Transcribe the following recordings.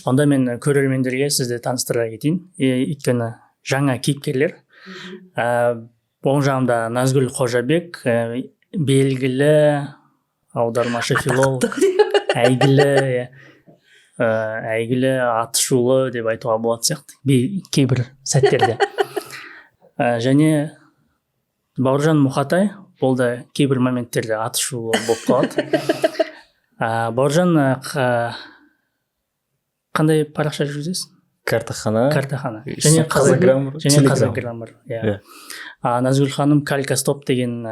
Онда мен көрермендерге сізді таныстыра кетейін, өйткені жаңа кейіпкерлер. Оң жағымда Назгүл Қожабек, белгілі аудармашы, филолог, әйгілі, иә, әйгілі, атышулы деп айтуға болатын сияқты кейбір сәттерде. Және Бауыржан Мұқатай, ол да кейбір моменттерде атышулы болып қалады. Бауыржан, қандай парақша жүргізесің? Картахана. Картахана және Қазаграммар. Және Телеграм. Қазаграммар, иә. Иә. А Назгүл ханым Калька Стоп деген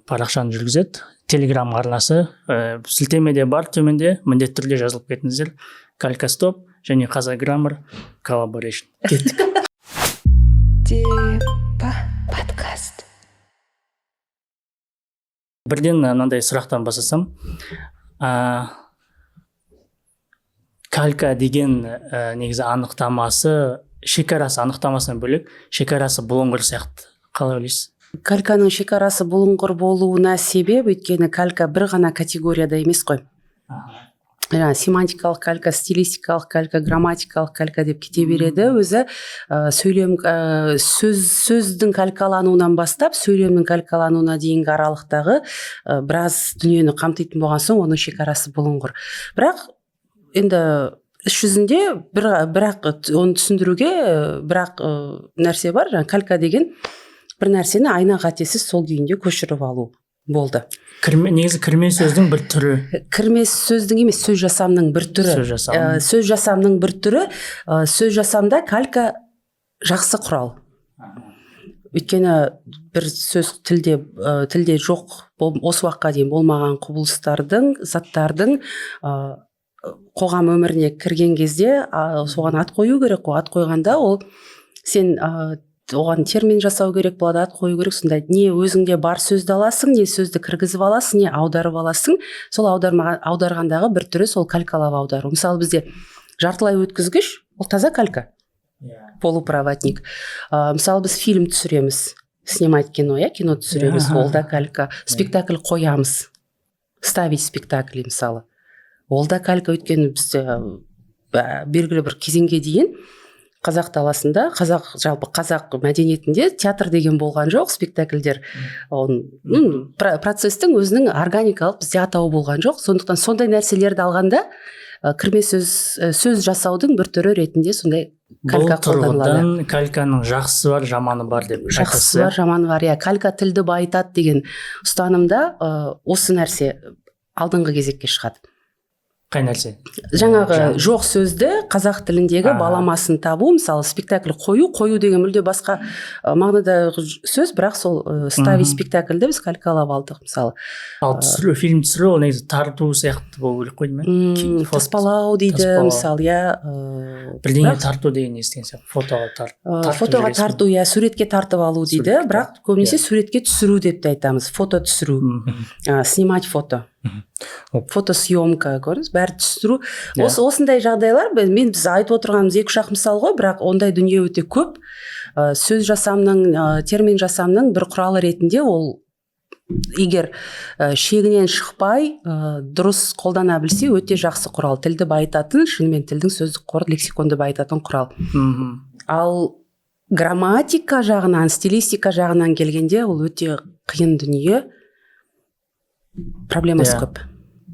парақшаны жүргізеді, Телеграм арнасы. Сілтеме де бар төменде, міндетті түрде жазылып кетіңіздер. Калька Стоп және Қазаграммар collaboration. Кеттік. Депа подкаст. Бірден мынандай сұрақтан бастасам, калька деген негізі анықтамасы, шекарасы, анықтамасынан бөлек, шекарасы бұлыңғыр сияқты. Қалай ойлайсыз? Кальканың шекарасы бұлыңғыр болуына себеп, өйткені калька бір ғана категорияда емес қой. Жаңағы семантикалық калька, стилистикалық калька, грамматикалық калька деп кете береді. Өзі сөйлем, сөздің калькалануынан бастап сөйлемнің калькалануына дейінгі аралықтағы біраз дүниені қамтитын болған соң, оның шекарасы бұлыңғыр. Бірақ енді іс жүзінде бірақ оны түсіндіруге бірақ нәрсе бар: жаңағы калька деген бір нәрсені айна қатесіз сол күйінде көшіріп алу болды. Кірме, негізі кірме сөздің бір түрі. Кірме сөздің емес, сөз жасамның бір түрі. Сөз жасам. Сөз жасамның бір түрі. Сөз жасамда калька жақсы құрал, өйткені бір сөз тілде жоқ, осы уақытқа дейін болмаған құбылыстардың, заттардың қоғам өміріне кірген кезде, соған ат қою керек қой. Ат қойғанда ол сен оған термин жасау керек болады, ат қою керек. Сонда не өзіңде бар сөзді аласың, не сөзді кіргізіп аласың, не аударып аласың. Сол аударғандағы бір түрі сол калькалап аудару. Мысалы, бізде жартылай өткізгіш ол таза калька, полупроводник. Мысалы, біз фильм түсіреміз, снимать кино, иә, кино түсіреміз, ол да калька. Спектакль қоямыз, ставить спектакли, мысалы, ол да калька. Өйткені бізде белгілі бір кезеңге дейін қазақ даласында, қазақ, жалпы қазақ мәдениетінде театр деген болған жоқ, спектакльдер, оның процесстің өзінің органикалық бізде атауы болған жоқ. Сондықтан сондай нәрселерді алғанда, кірме сөз, сөз жасаудың бір түрі ретінде сондай Бұл калька қолданылады. тұрғыдан кальканың жақсысы бар, жаманы бар деп Жақсысы айтасыз, бар, жаманы бар, иә. Калька тілді байытады деген ұстанымда осы нәрсе алдыңғы кезекке шығады. Қай нәрсе? Жаңағы жоқ сөзді қазақ тіліндегі баламасын табу. Мысалы, спектакль қою. Қою деген мүлде басқа мағынадағы сөз, бірақ сол ставить спектакльді біз калькалап алдық, мысалы. Ал түсіру, фильм түсіру, ол негізі тарту сияқты болу керек қой деймін, иә? Таспалау дейді. Таспалау. Мысалы, иә. Бірдеңе Бірақ, тарту деген естіген сияқты, фотоға тартып фотоға жібересің. тарту, иә, суретке тартып алу дейді. Суретке. Бірақ көбінесе суретке түсіру деп те айтамыз, фото түсіру, снимать фото, фотосъемка, көрдіңіз, бәрі түсіру. Осындай жағдайлар. Мен, біз айтып отырғанымыз екі үш ақ мысал ғой, бірақ ондай дүние өте көп. Сөз жасамның, термин жасамның бір құралы ретінде ол егер шегінен шықпай, дұрыс қолдана білсе, өте жақсы құрал, тілді байытатын, шынымен тілдің сөздік қоры, лексиконды байытатын құрал. Ал грамматика жағынан, стилистика жағынан келгенде, ол өте қиын дүние, проблемасы көп.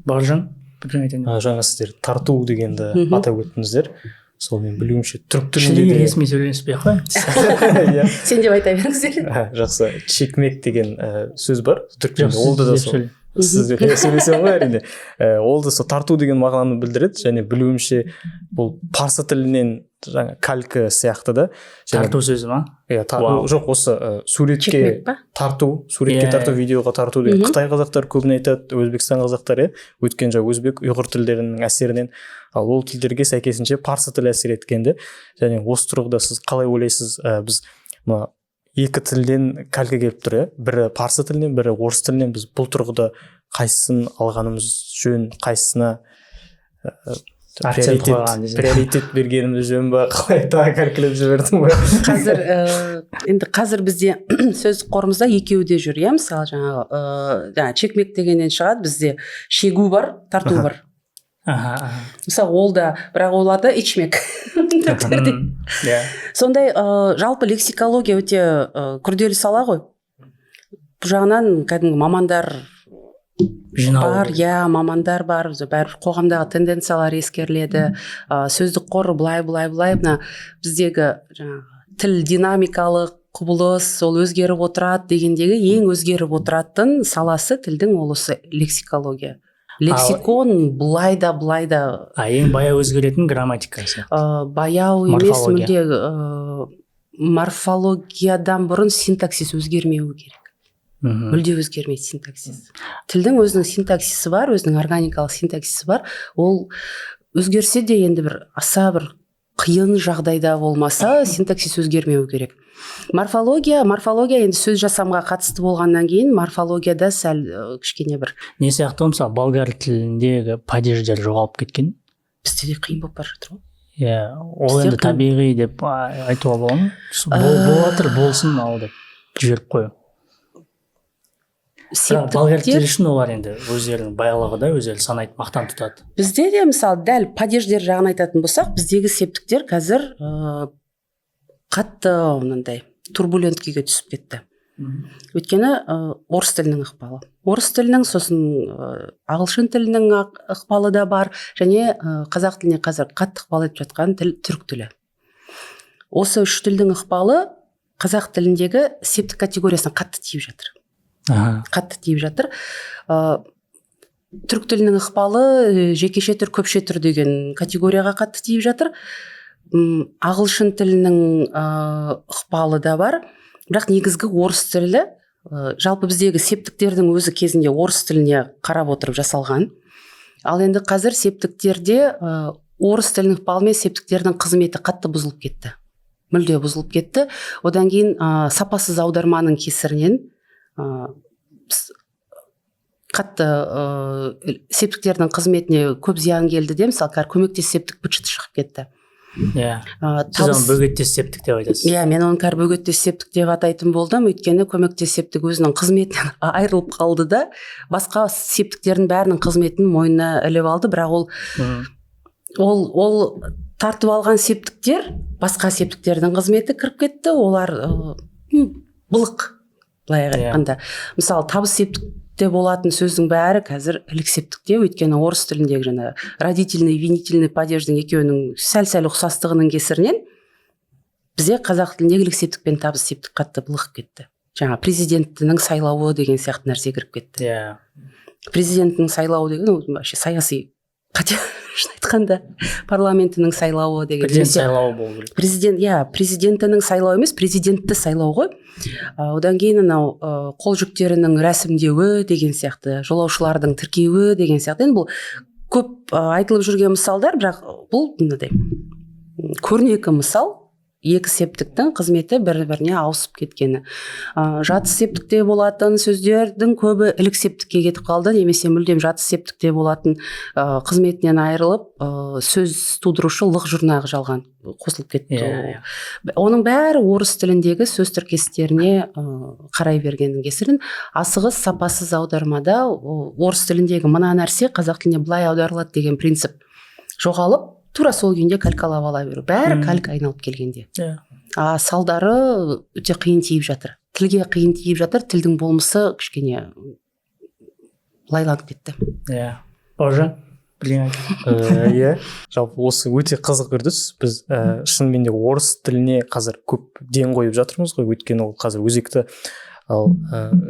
Бауыржан, бірдеңе айтайын. Жаңа сіздер тарту дегенді атап өттіңіздер. Сол мен білуімше, түрік Шіли тілінде де ресми сөйлеспей ақ қояйын. Иә. Сен деп айта беріңіздер. Жақсы, чекмек деген сөз бар түрік Жоқ, тілінде, ол да сіз деп сол сөйле. Сіз деп сөйлесем ғой, әрине. Ол да сол тарту деген мағынаны білдіреді және білуімше, бұл парсы тілінен жаңа калька сияқты да және Тарту сөзі ма? Иә, Вау. жоқ, осы суретке Чекмек па? тарту, суретке тарту, видеоға тарту деген. Қытай қазақтары көбіне айтады, Өзбекстан қазақтары, иә, өйткені жаңа өзбек, ұйғыр тілдерінің әсерінен. Ал ол тілдерге сәйкесінше парсы тілі әсер еткен де. Және осы тұрғыда сіз қалай ойлайсыз, біз мына екі тілден калька келіп тұр, иә, бірі парсы тілінен, бірі орыс тілінен, біз бұл тұрғыда қайсысын алғанымыз жөн, қайсысына Акцент қойған десең. приоритет бергеніміз жөн ба? Қалай, тағы калькілеп жібердім ғой. Қазір енді қазір бізде сөздік қорымызда екеуі де жүр, иә. Мысалы, жаңағы жаңағы чекмек дегеннен шығады, бізде шегу бар, тарту бар. Аха. Мысалы, ол да, бірақ оларда ичмек түріктерде. Иә. Сондай, жалпы лексикология өте күрделі сала ғой. Бұл жағынан кәдімгі мамандар жиналу бар. Керек. Иә, мамандар бар, бәрібір қоғамдағы тенденциялар ескеріледі. Сөздік қор былай, былай, былай, мына біздегі жаңағы тіл динамикалық құбылыс, ол өзгеріп отырады дегендегі ең өзгеріп отыратын саласы тілдің ол осы лексикология. Лексикон былай да, былай да. А ең баяу өзгеретін грамматика сияқты. Баяу емес. Морфология. Мүлде, морфологиядан бұрын синтаксис өзгермеуі керек. Мүлде өзгермейді синтаксис. Тілдің өзінің синтаксисі бар, өзінің органикалық синтаксисі бар. Ол өзгерсе де, енді бір аса бір қиын жағдайда болмаса, синтаксис өзгермеуі керек. Морфология енді сөз жасамға қатысты болғаннан кейін, морфологияда сәл кішкене бір Не сияқты ғой, мысалы, болгар тіліндегі падеждер жоғалып кеткен. Бізде де қиын болып бара жатыр ғой. Иә, ол Бізде енді қиын. Табиғи деп айтуға бола ма? Болып жатыр, болсын ал деп жіберіп қою. Бірақ болгар Септіктер тілі үшін олар енді өздерінің байлығы да, өздері санайды, мақтан тұтады. Бізде де, мысалы, дәл падеждер жағын айтатын болсақ, біздегі септіктер қазір қатты мынандай турбулент күйге түсіп кетті. Өйткені орыс тілінің ықпалы, орыс тілінің, сосын ағылшын тілінің ықпалы да бар және қазақ тіліне қазір қатты ықпал етіп жатқан тіл түрік тілі. Осы үш тілдің ықпалы қазақ тіліндегі септік категориясына қатты тиіп жатыр. Қатты тиіп жатыр. Түрік тілінің ықпалы жекеше түр, көпше түр деген категорияға қатты тиіп жатыр. Ағылшын тілінің ықпалы да бар, бірақ негізгі орыс тілі. Жалпы біздегі септіктердің өзі кезінде орыс тіліне қарап отырып жасалған. Ал енді қазір септіктерде орыс тілінің ықпалымен септіктердің қызметі қатты бұзылып кетті, мүлде бұзылып кетті. Одан кейін сапасыз аударманың кесірінен қатты септіктердің қызметіне көп зиян келді де. Мысалы, қазір көмектес септік быт шығып кетті. Иә, сіз оны бөгеттес септік деп айтасыз. Иә, мен оны қазір бөгеттес септік деп атайтын болдым, өйткені көмектес септік өзінің қызметінен айырылып қалды да, басқа септіктердің бәрінің қызметін мойнына іліп алды. Бірақ ол ол тартып алған септіктер, басқа септіктердің қызметі кіріп кетті. Олар былық, былай айтқанда. Мысалы, табыс септікте болатын сөздің бәрі қазір ілік септікте, өйткені орыс тіліндегі жаңа родительный, винительный падеждің екеуінің сәл сәл ұқсастығының кесірінен бізде қазақ тіліндегі ілік септік пен табыс септік қатты былығып кетті. Жаңа президенттің сайлауы деген сияқты нәрсе кіріп кетті. Президенттің сайлауы деген ол вообще саяси қате, шын айтқанда, парламентінің сайлауы деген. Президент Немесе сайлауы болу керек. Президент, иә, президентінің сайлауы емес, президентті сайлау ғой. Одан кейін анау қол жүктерінің рәсімдеуі деген сияқты, жолаушылардың тіркеуі деген сияқты. Енді бұл көп айтылып жүрген мысалдар, бірақ бұл мынадай көрнекі мысал: екі септіктің қызметі бір біріне ауысып кеткені. Жатыс септікте болатын сөздердің көбі ілік септікке кетіп қалды немесе мүлдем жатыс септікте болатын қызметінен айырылып, сөз тудырушы лық жұрнағы жалған қосылып кетті. Иә, иә. Оның бәрі орыс тіліндегі сөз тіркестеріне қарай бергеннің кесірін. Асығыс, сапасыз аудармада орыс тіліндегі мына нәрсе қазақ тіліне былай аударылады деген принцип жоғалып, тура сол күйінде калькалап ала беру. Бәрі калька айналып келгенде. А салдары өте қиын тиіп жатыр, тілге қиын тиіп жатыр, тілдің болмысы кішкене лайланып кетті. Иә, Бауыржан, бірдеңе айт. Иә, жалпы осы өте қызық үрдіс. Біз шынымен де орыс тіліне қазір көп ден қойып жатырмыз ғой, өйткені ол қазір өзекті. Ал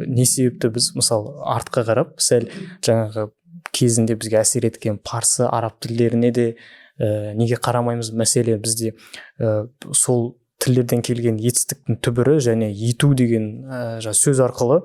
не себепті біз, мысалы, артқа қарап, сәл жаңағы кезінде бізге әсер еткен парсы, араб тілдеріне де неге қарамаймыз? Мәселе бізде сол тілдерден келген етістіктің түбірі және ету деген жаңа сөз арқылы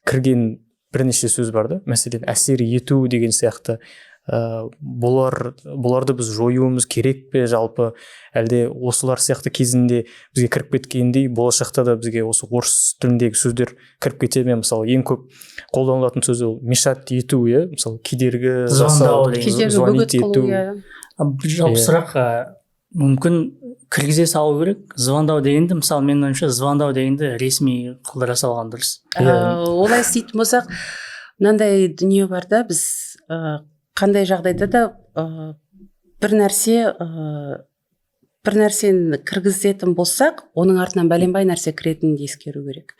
кірген бірнеше сөз бар да, мәселен, әсер ету деген сияқты. Бұларды біз жоюымыз керек пе жалпы, әлде осылар сияқты кезінде бізге кіріп кеткендей, болашақта да бізге осы орыс тіліндегі сөздер кіріп кете ме? Мысалы, ең көп қолданылатын сөз ол мешать ету, иә, мысалы, кедергі Звондау жасау, деген. Кедергі, звонить бөгет қылу. ету. Иә. А, жалпы сұрақ, мүмкін, кіргізе салу керек звондау дегенді. Мысалы, менің ойымша, звондау дегенді ресми қылдыра салған дұрыс. Олай істейтін болсақ, мынандай дүние бар да, біз Қандай жағдайда да бір нәрсе, бір нәрсені кіргізетін болсақ, оның артынан бәленбай нәрсе кіретінін де ескеру керек.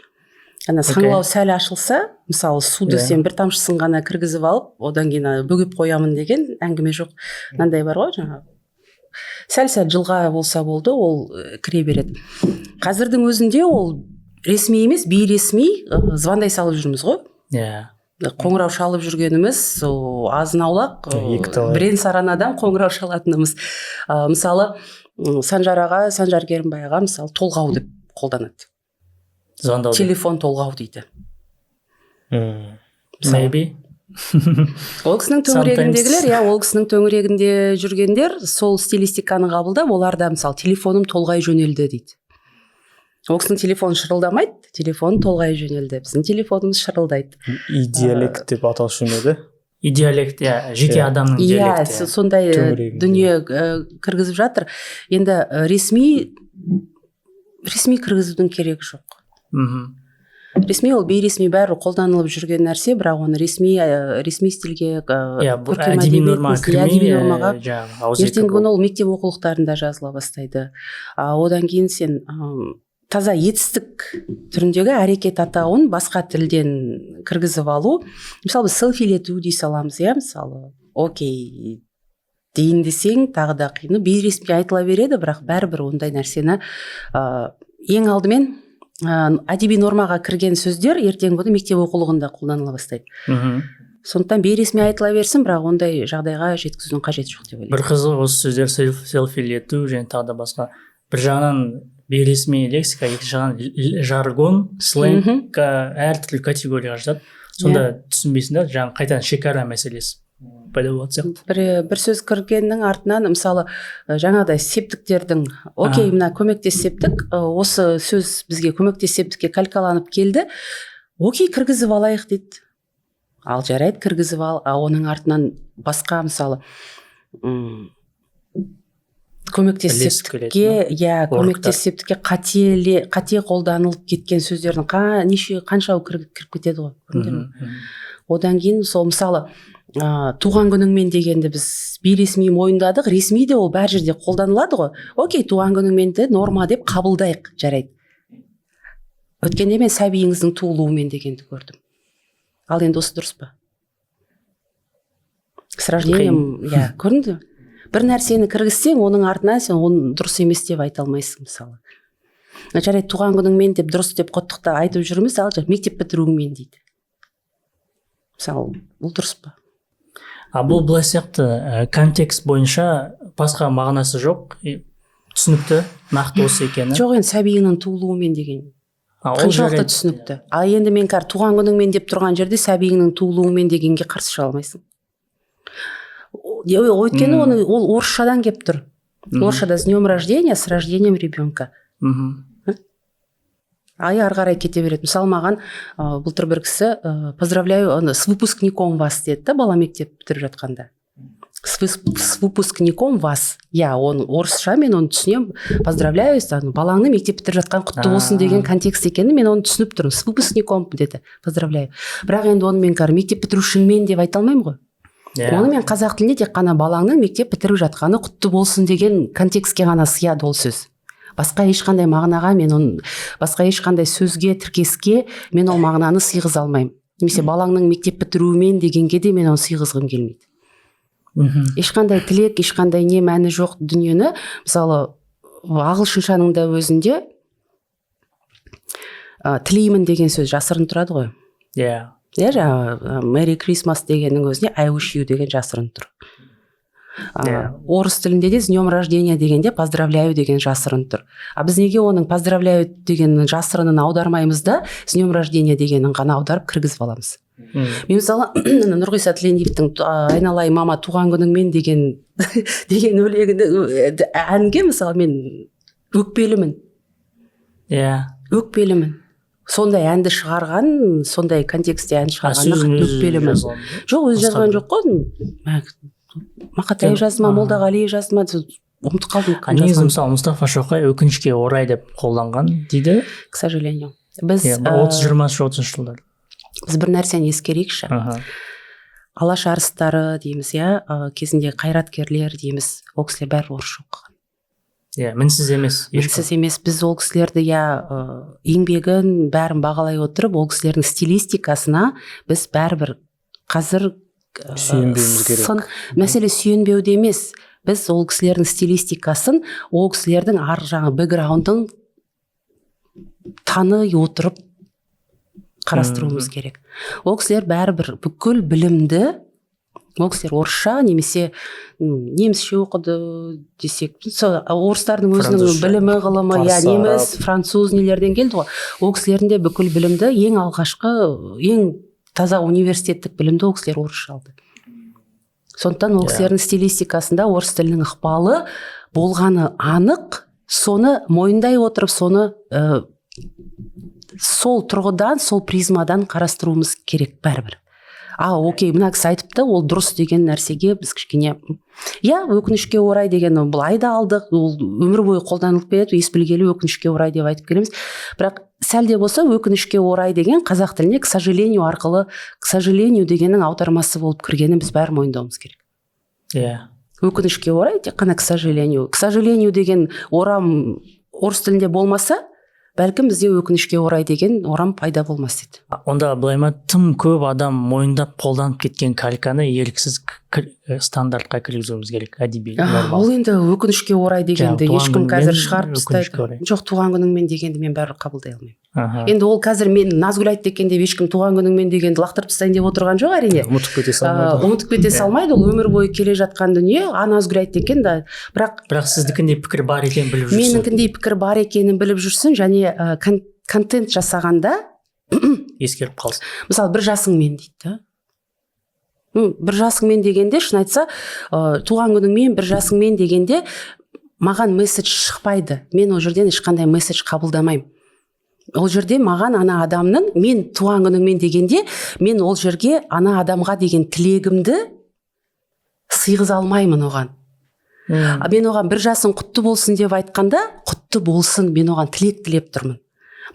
Ана саңылау сәл ашылса, мысалы, суды сен бір тамшысын ғана кіргізіп алып, одан кейін ана бөгеп қоямын деген әңгіме жоқ. Мынандай бар ғой, жаңағы сәл сәл жылға болса болды, ол кіре береді. Қазірдің өзінде ол ресми емес, бейресми звондай салып жүрміз ғой. Қоңырау шалып жүргеніміз сол азын аулақ, Екі талай. бірен саран адам қоңырау шалатынымыз. Мысалы, Санжар аға, Санжар Керімбай аға, мысалы, толғау деп қолданады. Звондауды. Телефон толғау дейді. Мысалы. Maybe. Ол кісінің төңірегіндегілер, иә, ол кісінің төңірегінде жүргендер сол стилистиканы қабылдап, олар да, мысалы, телефоным толғай жөнелді дейді. Ол кісінің телефоны шырылдамайды, телефоны толғай жөнелді. Біздің телефонымыз шырылдайды. Идиолект деп аталушы ма еді? Идиолект, иә, жеке адамның диалекті. Сондай Төңірегінде. дүние кіргізіп жатыр. Енді ресми кіргізудің керегі жоқ. Ресми ол, бейресми бәрі қолданылып жүрген нәрсе, бірақ оны ресми стильге, Иә, бұл көркем әдеби нормаға әдебиет, кірмей, әдеби нормаға жаңағы ауызекі ертеңгі болып. күні ол мектеп оқулықтарында жазыла бастайды. А одан кейін сен таза етістік түріндегі әрекет атауын басқа тілден кіргізіп алу, мысалы, біз селфилету дей саламыз, иә, мысалы, окей дейін десең, тағы да қиын. Бейресми айтыла береді, бірақ бәрібір ондай нәрсені ең алдымен әдеби нормаға кірген сөздер ертеңгі күні мектеп оқулығында қолданыла бастайды. Сондықтан бейресми айтыла берсін, бірақ ондай жағдайға жеткізудің қажеті жоқ деп ойлаймын. Бір қызығы, осы сөздер, селфилету және тағы да басқа, бір жағынан бейресми лексика, екінші жағынан жаргон, сленг, әртүрлі категорияға жатады. Сонда түсінбейсің да, жаңағы қайтадан шекара мәселесі пайда болатын сияқты. Бір сөз кіргеннің артынан, мысалы, жаңағыдай септіктердің, окей, мына көмектес септік, осы сөз бізге көмектес септікке калькаланып келді, окей, кіргізіп алайық дейді. Ал жарайды, кіргізіп ал, а оның артынан басқа, мысалы, көмектес Ілесіп септікке, иә, Орықтар. көмектес септікке қате қолданылып кеткен сөздердің неше, қаншауы кіріп кетеді ғой, көрдіңдер ме? Одан кейін сол, мысалы, туған күніңмен дегенді біз бейресми мойындадық, ресми де ол бәр жерде қолданылады ғой. Окей, туған күніңмен де норма деп қабылдайық, жарайды. Өткенде мен сәбиіңіздің туылуымен дегенді көрдім. Ал енді осы дұрыс па? С рождением, иә, көрінді. Бір нәрсені кіргізсең, оның артынан сен оны дұрыс емес деп айта алмайсың, мысалы. Жарайды, туған күніңмен деп дұрыс деп құттықта айтып жүрміз, ал мектеп бітіруіңмен дейді. Мысалы, бұл дұрыс па? А бұл былай сияқты, контекст бойынша басқа мағынасы жоқ, и түсінікті, нақты осы екені. Жоқ, енді сәбиіңнің туылуымен деген А, ол қаншалықты жарайды. түсінікті. Ал енді мен қазір туған күніңмен деп тұрған жерде сәбиіңнің туылуымен дегенге қарсы шыға алмайсың. Өйткені оны ол орысшадан келіп тұр. Орысшада с днем рождения, с рождением ребенка. Ай, ары қарай кете береді. Мысалы, маған былтыр бір кісі поздравляю, ана, с выпускником вас деді да, бала мектеп бітіріп жатқанда. С выпускником вас. Иә, оны орысша мен оны түсінемін. Поздравляю, ана, балаңның мектеп бітіріп жатқан құтты болсын деген контекст екенін мен оны түсініп тұрмын. С выпускником деді, поздравляю. Бірақ енді оны мен қазір мектеп бітірушіңмен деп айта алмаймын ғой. Оны мен қазақ тілінде тек қана балаңның мектеп бітіріп жатқаны құтты болсын деген контекстке ғана сыяды ол сөз. Басқа ешқандай мағынаға мен оны, басқа ешқандай сөзге, тіркеске мен ол мағынаны сыйғыза алмаймын. Немесе балаңның мектеп бітіруімен дегенге де мен оны сыйғызғым келмейді. Ешқандай тілек, ешқандай не мәні жоқ дүниені, мысалы, ағылшыншаның да өзінде тілеймін деген сөз жасырын тұрады ғой. Иә, жаңағы Merry Christmas дегеннің өзіне I wish you деген жасырын тұр. Орыс тілінде де с днем рождения дегенде поздравляю деген жасырын тұр. А біз неге оның поздравляю дегеннің жасырынын аудармаймыз да, с днем рождения дегенін ғана аударып кіргізіп аламыз? Мен, мысалы, Нұрғиса Тілендиевтің «Айналайын мама, туған күніңмен» деген өлеңіне, әнге, мысалы, мен өкпелімін. Өкпелімін. Сондай әнді шығарған, сондай контекстте ән А, шығарғанына сөзін өзі өкпелімін. жазған ба? Жоқ, өзі Басқа жазған біреу. жоқ қой. Мақатаев жазды ма, Молдағалиев жазды ма, ұмытып қалдым А кім негізі, жазғанын. мысалы, Мұстафа Шоқай өкінішке орай деп қолданған дейді. К сожалению. Біз Иә, 30, 20-, 30-жылдар. Біз бір нәрсені ескерейікші. Алаш арыстары дейміз, иә, кезінде қайраткерлер дейміз, ол кісілер бәрі орысша оқыған. Иә, мінсіз емес ешкім. Мінсіз емес. Біз ол кісілерді, иә, еңбегін бәрін бағалай отырып, ол кісілердің стилистикасына біз бәрібір қазір Сүйенбеуіміз керек. Мәселе сүйенбеуде емес. Біз ол кісілердің стилистикасын, ол кісілердің ар жағы, бэкграундын тани отырып қарастыруымыз керек. Ол кісілер бәрібір бүкіл білімді, ол кісілер орысша немесе немісше оқыды десек, сол орыстардың өзінің Французша. білімі, ғылымы, иә, Парсы, неміс, араб. француз нелерден келді ғой. Ол кісілердің де бүкіл білімді, ең алғашқы, ең таза университеттік білімді ол кісілер орысша алды. Сондықтан ол кісілердің стилистикасында орыс тілінің ықпалы болғаны анық. Соны мойындай отырып, соны сол тұрғыдан, сол призмадан қарастыруымыз керек бәрібір. А, окей, мына кісі айтыпты, ол дұрыс деген нәрсеге біз кішкене, иә, өкінішке орай деген былай да алдық, ол өмір бойы қолданылып келеді, ес білгелі өкінішке орай деп айтып келеміз. Бірақ сәл де болса өкінішке орай деген қазақ тіліне к сожалению арқылы, к сожалению дегеннің аудармасы болып кіргенін біз бәрі мойындауымыз керек. Өкінішке орай тек қана к сожалению. К сожалению деген орам орыс тілінде болмаса, бәлкім, бізде өкінішке орай деген орам пайда болмас еді. Онда былай ма, тым көп адам мойындап, қолданып кеткен кальканы еріксіз стандартқа кіргізуіміз керек, әдеби норма. Ол енді өкінішке орай дегенді Жаңағы туған ешкім қазір күніңмен, шығарып өкінішке тастайды. орай. Жоқ, туған күніңмен дегенді мен бәрібір қабылдай алмаймын. Енді ол қазір мен Назгүл айтты екен деп ешкім туған күніңмен дегенді лақтырып тастайын деп отырған жоқ, әрине. Ұмытып кете салмайды. Ұмытып кете салмайды, ол өмір бойы келе жатқан дүние. А, Назгүл айтты екен да, бірақ Бірақ сіздікіндей пікір бар екенін біліп жүрсін. Менікіндей пікір бар екенін біліп жүрсін және контент жасағанда ескеріп қалсын. Мысалы, бір жасыңмен дейді да. Бір жасыңмен дегенде, шын айтса, туған күніңмен, бір жасыңмен дегенде маған месседж шықпайды. Мен ол жерден ешқандай месседж қабылдамаймын. Ол жерде маған ана адамның, мен туған күніңмен дегенде, мен ол жерге ана адамға деген тілегімді сыйғыза алмаймын оған. А мен оған бір жасың құтты болсын деп айтқанда, құтты болсын, мен оған тілек тілеп тұрмын.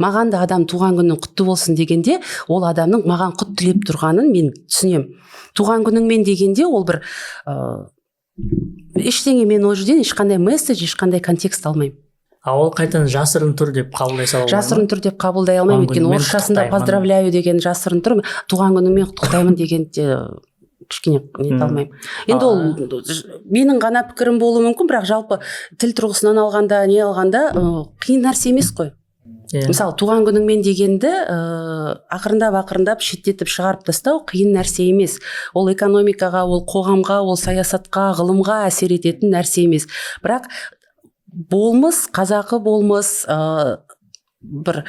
Маған да адам туған күнің құтты болсын дегенде, ол адамның маған құт тілеп тұрғанын мен түсінемін. Туған күніңмен дегенде ол бір ештеңе, мен ол жерден ешқандай месседж, ешқандай контекст алмаймын. А ол қайтадан жасырын тұр деп қабылдай сала алмай ма? Жасырын тұр деп қабылдай алмаймын. Туған Өйткені күніңмен орысшасында құттықтаймын. поздравляю деген жасырын тұр, туған күніңмен құттықтаймын дегенде кішкене нете алмаймын. Енді ол менің ғана пікірім болуы мүмкін, бірақ жалпы тіл тұрғысынан алғанда, не алғанда, қиын нәрсе емес қой. Мысалы, туған күніңмен дегенді ақырындап ақырындап шеттетіп шығарып тастау қиын нәрсе емес. Ол экономикаға, ол қоғамға, ол саясатқа, ғылымға әсер ететін нәрсе емес. Бірақ болмыс, қазақы болмыс, бір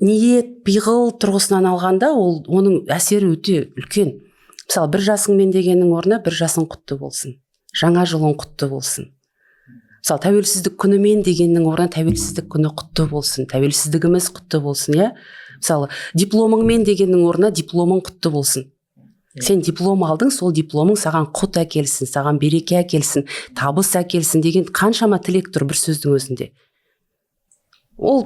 ниет, пиғыл тұрғысынан алғанда, ол оның әсері өте үлкен. Мысалы, бір жасыңмен дегеннің орнына бір жасың құтты болсын, жаңа жылың құтты болсын. Мысалы, тәуелсіздік күнімен дегеннің орнына тәуелсіздік күні құтты болсын, тәуелсіздігіміз құтты болсын, иә. Мысалы, дипломыңмен дегеннің орнына дипломың құтты болсын. Сен диплом алдың, сол дипломың саған құт әкелсін, саған береке әкелсін, табыс әкелсін деген қаншама тілек тұр бір сөздің өзінде. Ол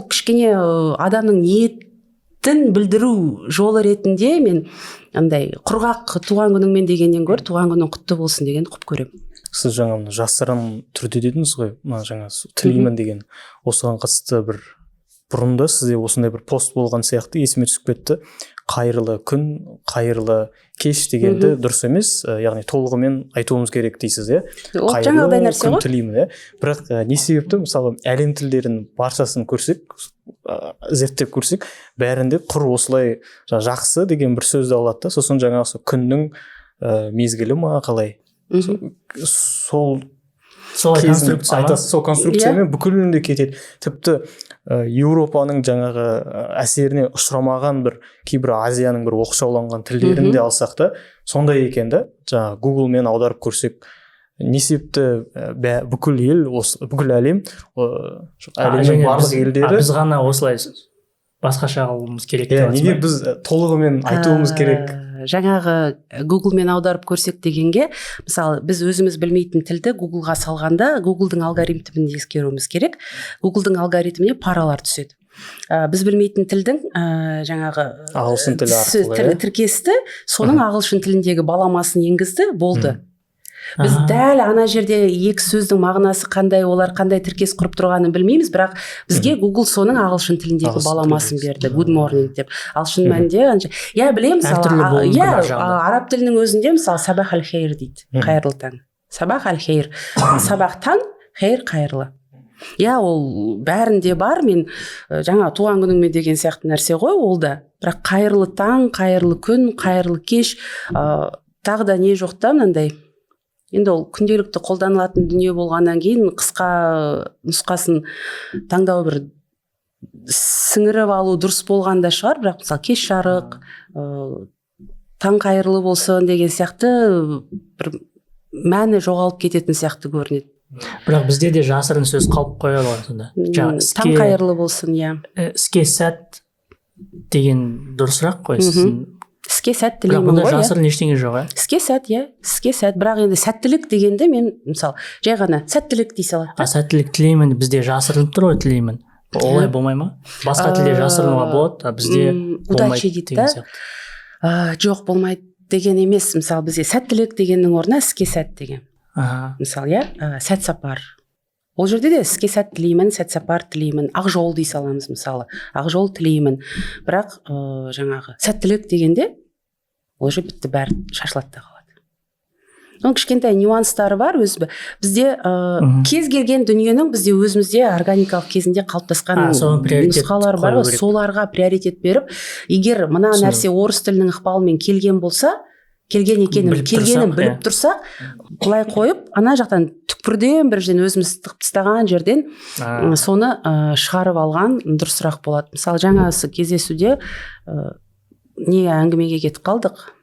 кішкене адамның ниетін білдіру жолы ретінде мен андай құрғақ туған күніңмен дегеннен гөрі туған күнің құтты болсын дегенді құп көремін. Сіз жаңа мына жасырын түрде дедіңіз ғой, мына жаңа тілеймін деген. Осыған қатысты бір бұрында сізде осындай бір пост болған сияқты, есіме түсіп кетті. Қайырлы күн, қайырлы кеш дегенді дұрыс емес, яғни толығымен айтуымыз керек дейсіз, иә? Ол жаңағыдай нәрсе күн ғой. тілеймін, иә. Бірақ не себепті, мысалы, әлем тілдерін баршасын көрсек, зерттеп көрсек, бәрінде құр осылай жақсы деген бір сөзді алады да, сосын жаңағы сол күннің мезгілі ма, қалай, сол Солай кезін конструкция ма? айтасыз, сол конструкциямен бүкілінде кетеді. Тіпті Еуропаның жаңағы әсеріне ұшырамаған бір кейбір Азияның бір оқшауланған тілдерін де алсақ та, сондай екен да. Жаңағы Гуглмен аударып көрсек, не себепті бүкіл ел осы, бүкіл әлем, жоқ, А, әлемнің және барлық елдері біз ғана осылай басқаша қылуымыз керек иә деп неге жатсың ба? біз толығымен айтуымыз керек? Жаңағы Гуглмен аударып көрсек дегенге, мысалы, біз өзіміз білмейтін тілді Гуглға салғанда, Гуглдың алгоритмін ескеруіміз керек. Гуглдың алгоритміне паралар түседі. Біз білмейтін тілдің жаңағы Ағылшын тілі арқылы, иә? тіркесті, соның ағылшын тіліндегі баламасын енгізді, болды. Біз дәл ана жерде екі сөздің мағынасы қандай, олар қандай тіркес құрып тұрғанын білмейміз, бірақ бізге Google соның ағылшын тіліндегі Ағылшын баламасын тілінде. берді, good morning деп. Ал шын мәнінде иә, білемін, мысалы, Әртүрлі болуы мүмкін иә, ар жағында. Араб тілінің өзінде, мысалы, сабах әл хейр дейді, қайырлы таң. Сабах әл хейр, сабах таң, хейр қайырлы. Иә, ол бәрінде бар. Мен жаңа туған күніңмен деген сияқты нәрсе ғой ол да, бірақ қайырлы таң, қайырлы күн, қайырлы кеш, тағы да не жоқ та мынандай. Енді ол күнделікті қолданылатын дүние болғаннан кейін қысқа нұсқасын таңдау, бір сіңіріп алу дұрыс болған да шығар. Бірақ, мысалы, кеш жарық, таң қайырлы болсын деген сияқты бір мәні жоғалып кететін сияқты көрінеді. Бірақ бізде де жасырын сөз қалып қояды ғой сонда. Жаңа Таң қайырлы болсын, иә. Іске сәт деген дұрысырақ қой сіздің. Іске сәт Бірақ тілеймін бұнда ғой, иә. жасырын ештеңе жоқ, иә. Іске сәт, иә, іске сәт. Бірақ енді сәттілік дегенде мен, мысалы, жай ғана сәттілік дей салады А да. сәттілік тілеймін, бізде жасырынып тұр ғой, тілеймін. Олай болмай ма? Басқа тілде жасырынуға болады, а бізде Удачи болмайды дейді деген да. сияқты. Жоқ, болмайды деген емес. Мысалы, бізде сәттілік дегеннің орнына іске сәт деген, мысалы, иә, сәт сапар. Ол жерде де іске сәт тілеймін, сәт сапар тілеймін, ақ жол дей саламыз, мысалы, ақ жол тілеймін. Бірақ жаңағы сәттілік дегенде ол уже бітті, бәрі шашылады да қалады. Оның кішкентай нюанстары бар өзі. Бізде кез келген дүниенің бізде өзімізде органикалық кезінде қалыптасқан А, соған приоритет нұсқалар бар қою ғой, керек. соларға приоритет беріп, егер мына Түсіндім. нәрсе орыс тілінің ықпалымен келген болса, келген екенін Біліп келгенін тұрсақ, біліп иә. тұрсақ, былай қойып, ана жақтан түкпірден бір жерден өзіміз тығып тастаған жерден соны шығарып алған дұрысырақ болады. Мысалы, жаңа осы кездесуде не әңгімеге кетіп қалдық.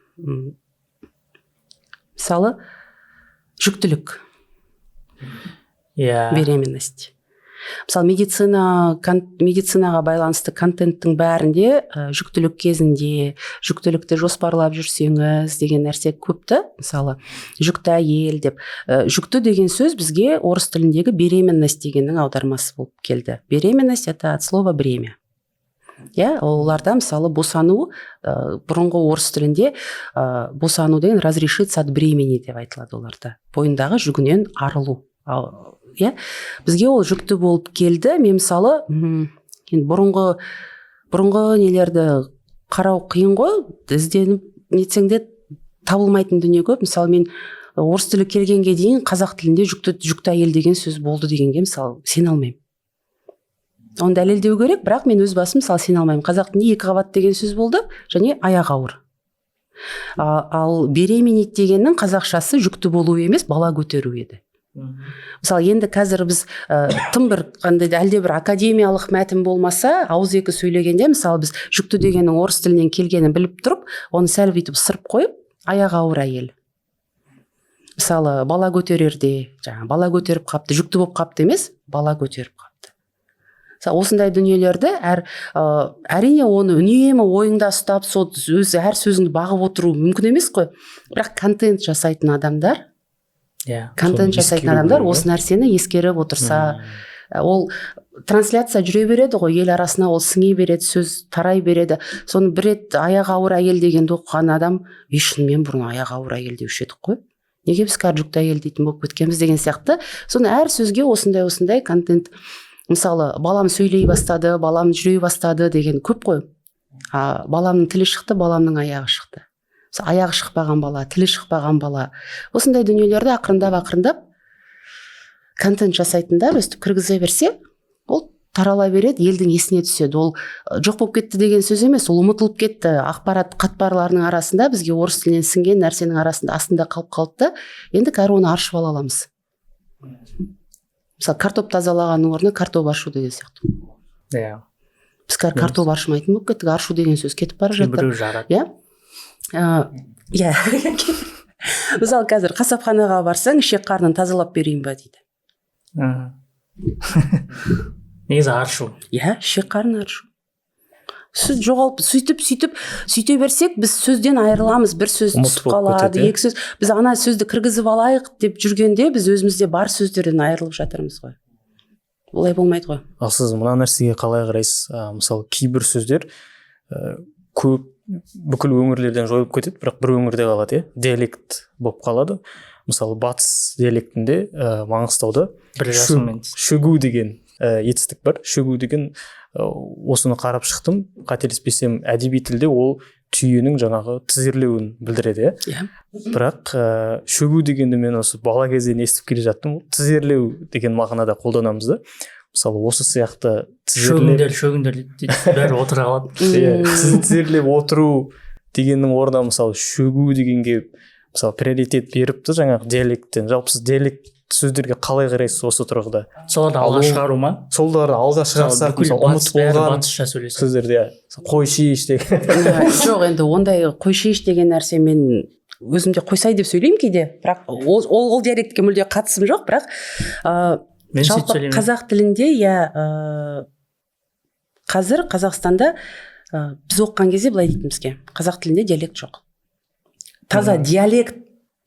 Мысалы, жүктілік, беременность. Мысалы, медицинаға байланысты контенттің бәрінде жүктілік кезінде, жүктілікті жоспарлап жүрсеңіз деген нәрсе көп та. Мысалы, жүкті әйел деп. Жүкті деген сөз бізге орыс тіліндегі беременность дегеннің аудармасы болып келді. Беременность — это от слова бремя, иә. Оларда, мысалы, босану, бұрынғы орыс тілінде босану деген разрешиться от бремени деп айтылады оларда, бойындағы жүгінен арылу. Ал, иә, бізге ол жүкті болып келді. Мен, мысалы, енді бұрынғы нелерді қарау қиын ғой, ізденіп нетсең де табылмайтын дүние көп. Мысалы, мен орыс тілі келгенге дейін қазақ тілінде жүкті әйел деген сөз болды дегенге, мысалы, сене алмаймын. Оны дәлелдеу керек, бірақ мен өз басым, мысалы, сене алмаймын. Қазақ тілінде екі қабат деген сөз болды және аяғы ауыр. Ал беременеть дегеннің қазақшасы жүкті болу емес, бала көтеру еді. Мысалы, енді қазір біз тым бір қандай да әлде бір академиялық мәтін болмаса, ауызекі сөйлегенде, мысалы, біз жүкті дегеннің орыс тілінен келгенін біліп тұрып, оны сәл бүйтіп ысырып қойып, аяғы ауыр әйел, мысалы, бала көтерерде, жаңағы бала көтеріп қапты, жүкті болып қапты емес, бала көтеріп қапты. Мысалы, осындай дүниелерді әрине, оны үнемі ойыңда ұстап, сол өз әр сөзіңді бағып отыру мүмкін емес қой, бірақ контент жасайтын адамдар контент Соны жасайтын ескеру адамдар керек, осы нәрсені ескеріп отырса, ол трансляция жүре береді ғой, ел арасына ол сіңе береді, сөз тарай береді. Соны бір рет аяғы ауыр әйел дегенді оқыған адам: «Ей, шынымен бұрын аяғы ауыр әйел деуші едік қой, неге біз қазір жүкті әйел дейтін болып кеткенбіз?» деген сияқты. Соны әр сөзге осындай осындай контент, мысалы, балам сөйлей бастады, балам жүре бастады деген көп қой. А баламның тілі шықты, баламның аяғы шықты. Мысалы, аяғы шықпаған бала, тілі шықпаған бала. Осындай дүниелерді ақырындап ақырындап контент жасайтындар өстіп кіргізе берсе, ол тарала береді, елдің есіне түседі. Ол жоқ болып кетті деген сөз емес, ол ұмытылып кетті, ақпарат қатпарларының арасында, бізге орыс тілінен сіңген нәрсенің арасында, астында қалып қалды да. Енді қазір оны аршып ала аламыз. Мысалы, картоп тазалағанның орнына картоп аршу деген сияқты. Біз қазір картоп аршымайтын болып кеттік, аршу деген сөз кетіп бара жатыр. Кейбіреу жарады. Иә, мысалы, қазір қасапханаға барсаң, ішек қарнын тазалап берейін ба дейді. Негізі аршу. Иә, ішек қарын аршу. Сөз жоғалып, сөйтіп сөйтіп сөйте берсек, біз сөзден айырыламыз. Бір сөз Ұмыт түсіп болып қалады, кетеді, иә? екі сөз. Біз ана сөзді кіргізіп алайық деп жүргенде, біз өзімізде бар сөздерден айырылып жатырмыз ғой. Олай болмайды ғой. Ал сіз мына нәрсеге қалай қарайсыз? Мысалы, кейбір сөздер көп бүкіл өңірлерден жойылып кетеді, бірақ бір өңірде қалады, иә, диалект болып қалады. Мысалы, батыс диалектінде, Маңғыстауда бір жасыңмен шөгу деген етістік бар. Шөгу деген, осыны қарап шықтым, қателеспесем, әдеби тілде ол түйенің жаңағы тізерлеуін білдіреді, иә? Иә. Бірақ шөгу дегенді мен осы бала кезден естіп келе жаттым, тізерлеу деген мағынада қолданамыз да. Мысалы, осы сияқты тізерлеп Шөгіңдер, шөгіңдер дейді, бәрі отыра қалады. Иә, тізерлеп отыру дегеннің орнына, мысалы, шөгу дегенге, мысалы, приоритет беріп та жаңағы диалекттен. Жалпы, сіз диалект сөздерге қалай қарайсыз осы тұрғыда? Соларды Ал алға шығару ма? Соларды алға шығарсақ, бүкіл мысалы, батыс ұмыт бәрі болған батысша сөйлесе. сөздерді, иә, қой шеш деген. Иә, жоқ, енді ондай қой шеш деген нәрсе, мен өзім де қойсай деп сөйлеймін кейде, бірақ ол диалектке мүлде қатысым жоқ, бірақ Мен сөйтіп жалпы сөйлемеймін. қазақ тілінде, иә, қазір Қазақстанда, біз оқыған кезде былай дейтін бізге: қазақ тілінде диалект жоқ, таза диалект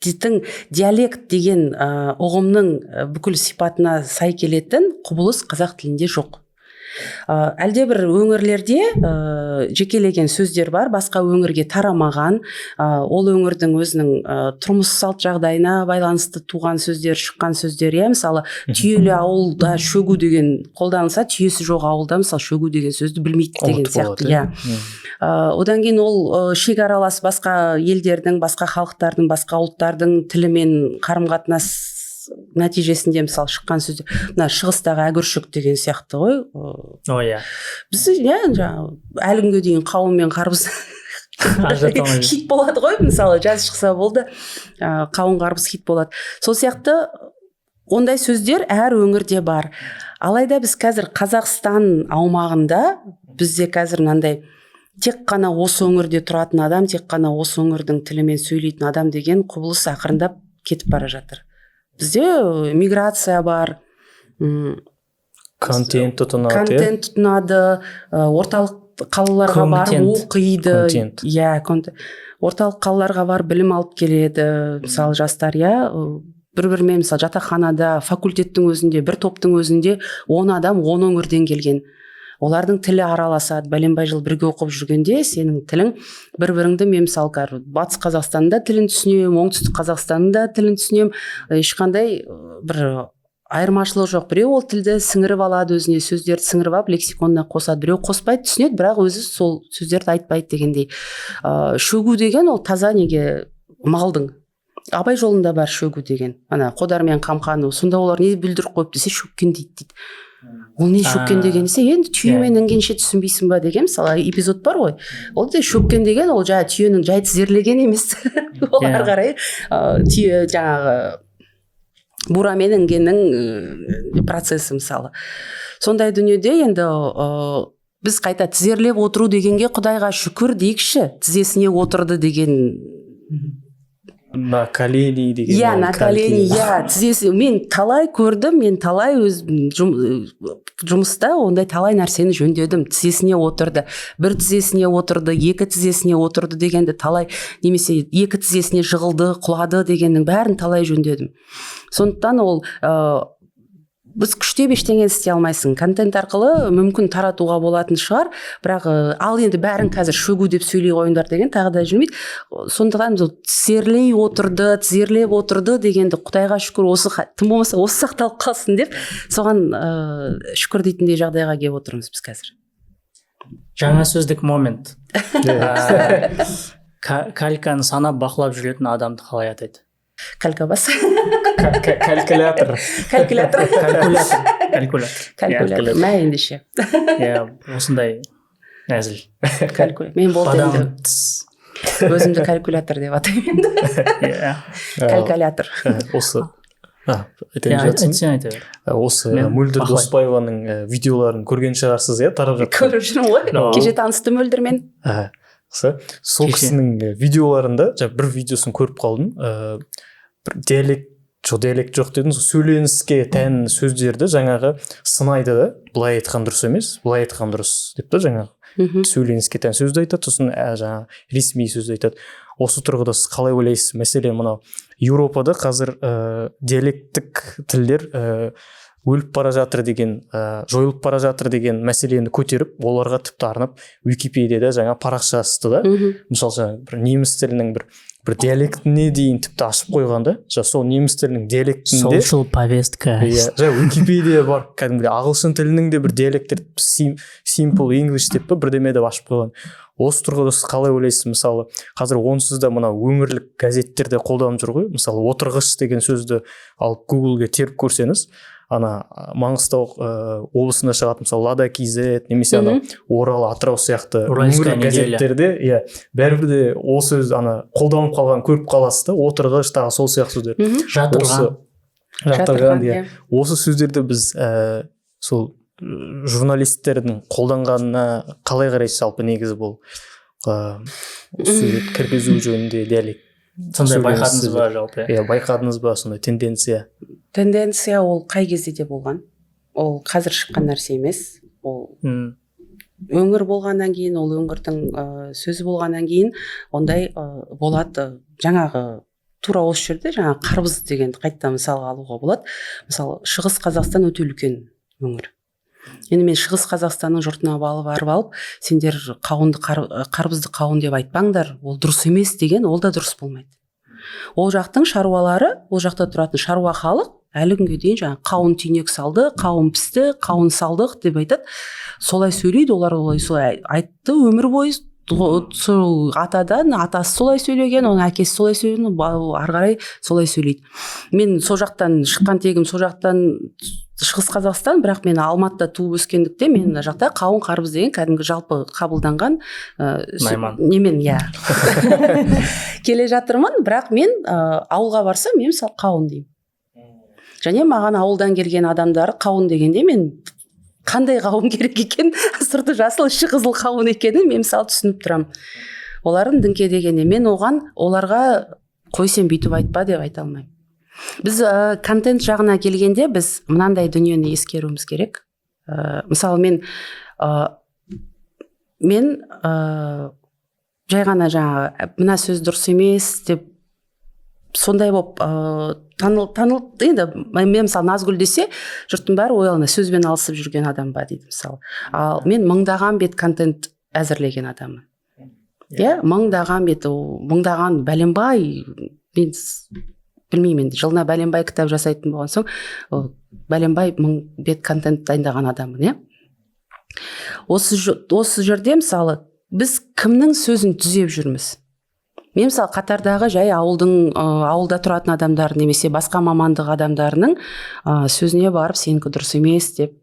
дейтін, диалект деген ұғымның бүкіл сипатына сай келетін құбылыс қазақ тілінде жоқ. Әлде бір өңірлерде жекелеген сөздер бар, басқа өңірге тарамаған, ол өңірдің өзінің тұрмыс салт жағдайына байланысты туған сөздер, шыққан сөздер, иә. Мысалы, түйелі ауылда шөгу деген қолданылса, түйесі жоқ ауылда, мысалы, шөгу деген сөзді білмейді деген Ұмытып сияқты. қалады. Иә. Одан кейін ол шекаралас басқа елдердің, басқа халықтардың, басқа ұлттардың тілімен қарым қатынас нәтижесінде, мысалы, шыққан сөздер, мына шығыстағы әгүршік деген сияқты ғой. О, иә. Біз, иә, жаңағы әлі күнге дейін қауын мен қарбыз Ажырата алмай жүрміз. хит болады ғой. Мысалы, жаз шықса болды, қауын қарбыз хит болады. Сол сияқты ондай сөздер әр өңірде бар. Алайда біз қазір Қазақстан аумағында, бізде қазір мынандай тек қана осы өңірде тұратын адам, тек қана осы өңірдің тілімен сөйлейтін адам деген құбылыс ақырындап кетіп бара жатыр. Бізде миграция бар, Контент тұтынады, иә. Контент тұтынады, орталық қалаларға барып Контент. оқиды. Контент. Иә, орталық қалаларға барып білім алып келеді, мысалы, жастар, иә. Бір бірімен, мысалы, жатақханада, факультеттің өзінде, бір топтың өзінде 10 адам 10 өңірден келген, олардың тілі араласады. Бәленбай жыл бірге оқып жүргенде сенің тілің бір біріңді, мен, мысалы, қазір Батыс Қазақстанның да тілін түсінемін, Оңтүстік Қазақстанның да тілін түсінемін, ешқандай бір айырмашылық жоқ. Біреу ол тілді сіңіріп алады өзіне, сөздерді сіңіріп алып, лексиконына қосады, біреу қоспайды, түсінеді, бірақ өзі сол сөздерді айтпайды дегендей. Шөгу деген ол таза неге, малдың, Абай жолында бар шөгу деген, ана Қодар мен Қамқаны. Сонда олар не бүлдіріп қойыпты десе, шөккен дейді дейді. Ол не шөккен деген десе, енді түйемен інгенше түсінбейсің ба деген, мысалы, эпизод бар ғой. Ол де шөккен деген ол жаңағы түйенің жай тізерлеген емес, ол ары қарай түйе жаңағы бурамен інгеннің процесі. Мысалы, сондай дүниеде енді біз қайта тізерлеп отыру дегенге құдайға шүкір дейікші, тізесіне отырды деген. На колени деген. Иә, ол на колени, кальки. Иә, тізесі. Мен талай көрдім, мен талай өз жұмыста ондай талай нәрсені жөндедім. Тізесіне отырды, бір тізесіне отырды, екі тізесіне отырды дегенді талай, немесе екі тізесіне жығылды, құлады дегеннің бәрін талай жөндедім. Сондықтан ол біз күштеп ештеңені істей алмайсың. Контент арқылы мүмкін таратуға болатын шығар, бірақ ал енді бәрін қазір шөгу деп сөйлей қойыңдар деген тағы да жүрмейді. Сондықтан біз тізерлей отырды, тізерлеп отырды дегенді құдайға шүкір, осы тым болмаса осы сақталып қалсын деп, соған шүкір дейтіндей жағдайға келіп отырмыз біз қазір. Жаңа сөздік момент. Кальканы санап, бақылап жүретін адамды қалай атайды? Калькабас. Калькулятор. Калькулятор. Калькулятор, калькулятор. Калькулятор мә ендеше. Иә, осындай әзіл. Мен болды енді. Бадам тіс. Өзімді калькулятор деп атаймын енді. Калькулятор. Осы айтайын Иә, жатсың. айтсаң, айта бер. Осы Мен Мөлдір бақылаймын. Доспаеваның видеоларын көрген шығарсыз, иә, тарап жатқан. Көріп жүрмін ғой. Кеше таныстым Мөлдірмен. Жақсы, сол Кеше. кісінің видеоларында жаңа бір видеосын көріп қалдым. Бір диалект жоқ, диалект жоқ дедіңіз ғой, сөйленіске тән сөздерді жаңағы сынайды да, былай айтқан дұрыс емес, былай айтқан дұрыс деп та, жаңағы сөйленіске тән сөзді айтады, сосын жаңағы ресми сөзді айтады. Осы тұрғыда сіз қалай ойлайсыз? Мәселен, мынау Еуропада қазір диалекттік тілдер өліп бара жатыр деген, жойылып бара жатыр деген мәселені көтеріп, оларға тіпті арнап Википедияда жаңа парақша ашты да. Мысалы, жаңа бір неміс тілінің бір диалектіне дейін тіпті ашып қойған да. Жаңа сол неміс тілінің диалектінде Social повестка. Иә, жаңа Википедия бар, кәдімгідей ағылшын тілінің де бір диалекттер, simple English деп па, бірдеме деп ашып қойған. Осы тұрғыда сіз қалай ойлайсыз? Мысалы, қазір онсыз да мына өңірлік газеттерде қолданып жүр ғой. Мысалы, «отырғыш» деген сөзді алып, Гуглге теріп көрсеңіз, ана Маңғыстау облысында шығатын, мысалы, Лада kz немесе ана Орал, Атырау сияқты Уральская өңірлік неделя. газеттерде, иә, бәрібір де ол сөз ана қолданылып қалған, көріп қаласыз да. «Отырғыш», тағы сол сияқты сөздер. Жатырған. Осы «жатырған», иә. Осы сөздерді біз сол журналистердің қолданғанына қалай қарайсыз? Жалпы, негізі бұл сурет кіргізу жөнінде диалект Сондай сөйлемсіз байқадыңыз ба жалпы? Иә, байқадыңыз ба сондай тенденция? Тенденция ол қай кезде де болған, ол қазір шыққан нәрсе емес. Ол өңір болғаннан кейін, ол өңірдің сөзі болғаннан кейін ондай болады. Жаңағы тура осы жерде жаңағы қарбыз дегенді қайтадан мысалға алуға болады. Мысалы, Шығыс Қазақстан өте үлкен өңір. Енді мен Шығыс Қазақстанның жұртына барып алып, сендер қауынды қарбызды қауын деп айтпаңдар, ол дұрыс емес деген, ол да дұрыс болмайды. Ол жақтың шаруалары, ол жақта тұратын шаруа халық әлі күнге дейін жаңағы қауын түйнек салды, қауын пісті, қауын салдық деп айтады, солай сөйлейді. Олар олай солай айтты өмір бойы. Сол атадан, атасы солай сөйлеген, оның әкесі солай сөйлеген, ары қарай солай сөйлейді. Мен сол жақтан шыққан, тегім сол жақтан, Шығыс Қазақстан, бірақ мен Алматыда туып өскендіктен, мен мына жақта қауын қарбыз деген кәдімгі жалпы қабылданған Найман. немен, иә, келе жатырмын. Бірақ мен ауылға барсам, мен, мысалы, қауын деймін. Және маған ауылдан келген адамдар қауын дегенде, мен қандай қауын керек екен, сырты жасыл, іші қызыл қауын екенін мен, мысалы, түсініп тұрамын. Олардың діңке дегенде, мен оған, оларға «Қой, сен бүйтіп айтпа» деп айта алмаймын. Біз контент жағына келгенде, біз мынандай дүниені ескеруіміз керек. Мысалы, мен жай ғана жаңағы мына сөз дұрыс емес деп сондай болып таныл енді мен, мысалы, Назгүл десе, жұрттың бәрі ой, ана сөзбен алысып жүрген адам ба дейді, мысалы. Ал мен мыңдаған бет контент әзірлеген адаммын, иә, мыңдаған бет, ол мыңдаған, бәленбай, мен білмеймін енді, жылына бәленбай кітап жасайтын болған соң, ол бәленбай мың бет контент дайындаған адаммын, иә. Осы жерде, мысалы, біз кімнің сөзін түзеп жүрміз? Мен, мысалы, қатардағы жай ауылдың ауылда тұратын адамдар немесе басқа мамандық адамдарының сөзіне барып, сенікі дұрыс емес деп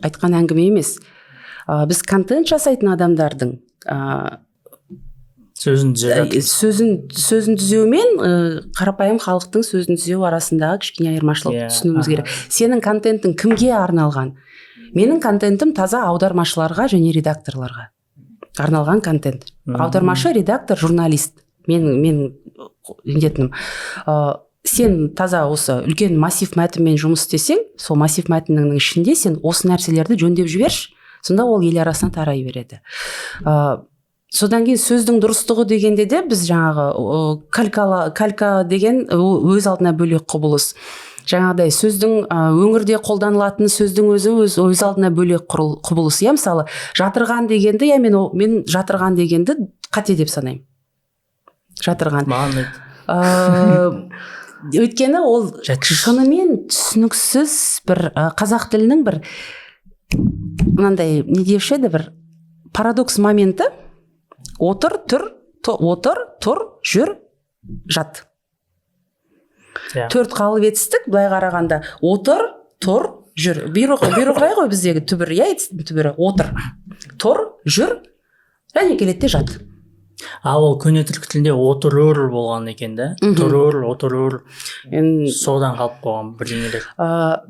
айтқан әңгіме емес. Біз контент жасайтын адамдардың Сөзін түзеп жатырмыз. Сөзін түзеу мен қарапайым халықтың сөзін түзеу арасындағы кішкене айырмашылықты түсінуіміз керек. Сенің контентің кімге арналған? Менің контентім таза аудармашыларға және редакторларға арналған контент. Аудармашы, редактор, журналист менің міндетім. Сен таза осы үлкен массив мәтінмен жұмыс істесең, сол массив мәтіннің ішінде сен осы нәрселерді жөндеп жіберші, сонда ол ел арасына тарай береді. Содан кейін сөздің дұрыстығы дегенде де біз жаңағы калька деген ол өз алдына бөлек құбылыс. Жаңағыдай сөздің өңірде қолданылатын сөздің өзі өз алдына бөлек құбылыс, иә. Мысалы, жатырған дегенді, иә, мен жатырған дегенді қате деп санаймын, жатырған. Маған ұнайды. Өйткені ол Жатқыш. шынымен түсініксіз бір қазақ тілінің бір мынандай, не деуші еді, бір парадокс моменті: отыр, тұр, отыр, тұр, жүр, жат. Төрт қалып етістік былай қарағанда: отыр, тұр, жүр. Бұйрық жай ғой біздегі түбір, иә, етістіктің түбірі отыр, тұр, жүр және келеді де жат. А ол көне түркі тілінде отырур болған екен да. Тұрур, отырур. Содан қалып қойған бірдеңелер.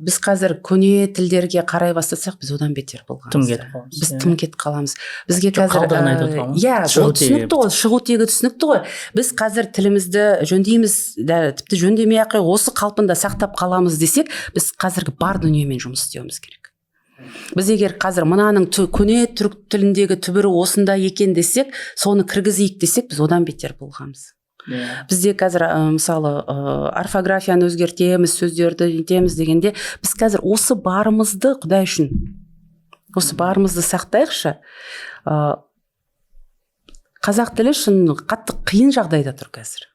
Біз қазір көне тілдерге қарай бастасақ, біз одан бетер болғанбыз. Тым кетіп қаламыз, Біз иә. тым кетіп қаламыз. Бізге Жоқ, қазір қалдығын айтып отырмын ғой. Иә, Шығу ол тегі. түсінікті ғой, шығу тегі түсінікті ғой. Біз қазір тілімізді жөндейміз да, тіпті жөндемей ақ осы қалпында сақтап қаламыз десек, біз қазіргі бар дүниемен жұмыс істеуіміз керек. Біз егер қазір мынаның көне түрік тіліндегі түбірі осында екен десек, соны кіргізейік десек, біз одан бетер болғанбыз. Бізде қазір, мысалы, орфографияны өзгертеміз, сөздерді нетеміз дегенде, біз қазір осы барымызды, құдай үшін, осы барымызды сақтайықшы. Қазақ тілі шын қатты қиын жағдайда тұр қазір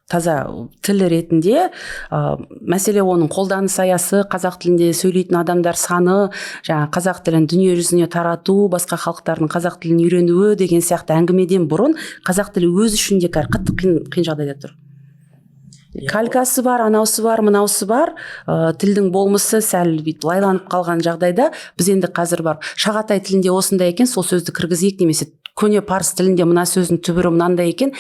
таза тіл ретінде. Мәселе оның қолданыс аясы, қазақ тілінде сөйлейтін адамдар саны, жаңа қазақ тілін дүние жүзіне тарату, басқа халықтардың қазақ тілін үйренуі деген сияқты әңгімеден бұрын қазақ тілі өз ішінде қазір қатты қиын жағдайда тұр. Калькасы бар, анаусы бар, мынаусы бар, тілдің болмысы сәл бүйтіп лайланып қалған жағдайда біз енді қазір барып шағатай тілінде осындай екен, сол сөзді кіргізейік немесе көне парсы тілінде мына сөздің түбірі мынандай екен,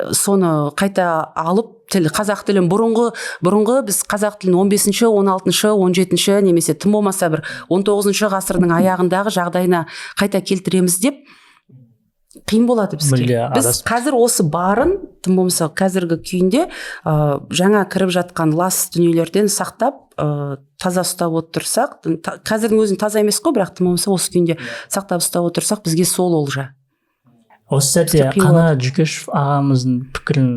соны қайта алып, тіл, қазақ тілін бұрынғы біз қазақ тілін 15-ші, 16-шы, 17-ші немесе тым болмаса бір 19 ғасырдың аяғындағы жағдайына қайта келтіреміз деп қиын болады бізге. Мүлде Біз қазір осы барын, тым болмаса қазіргі күйінде, жаңа кіріп жатқан лас дүниелерден сақтап, таза ұстап отырсақ, қазірдің өзін таза емес қой, бірақ тым болмаса осы күйінде сақтап ұстап отырсақ, бізге сол олжа. Осы сәтте Бізге қиын. Қанат Жүкешев ағамыздың пікірін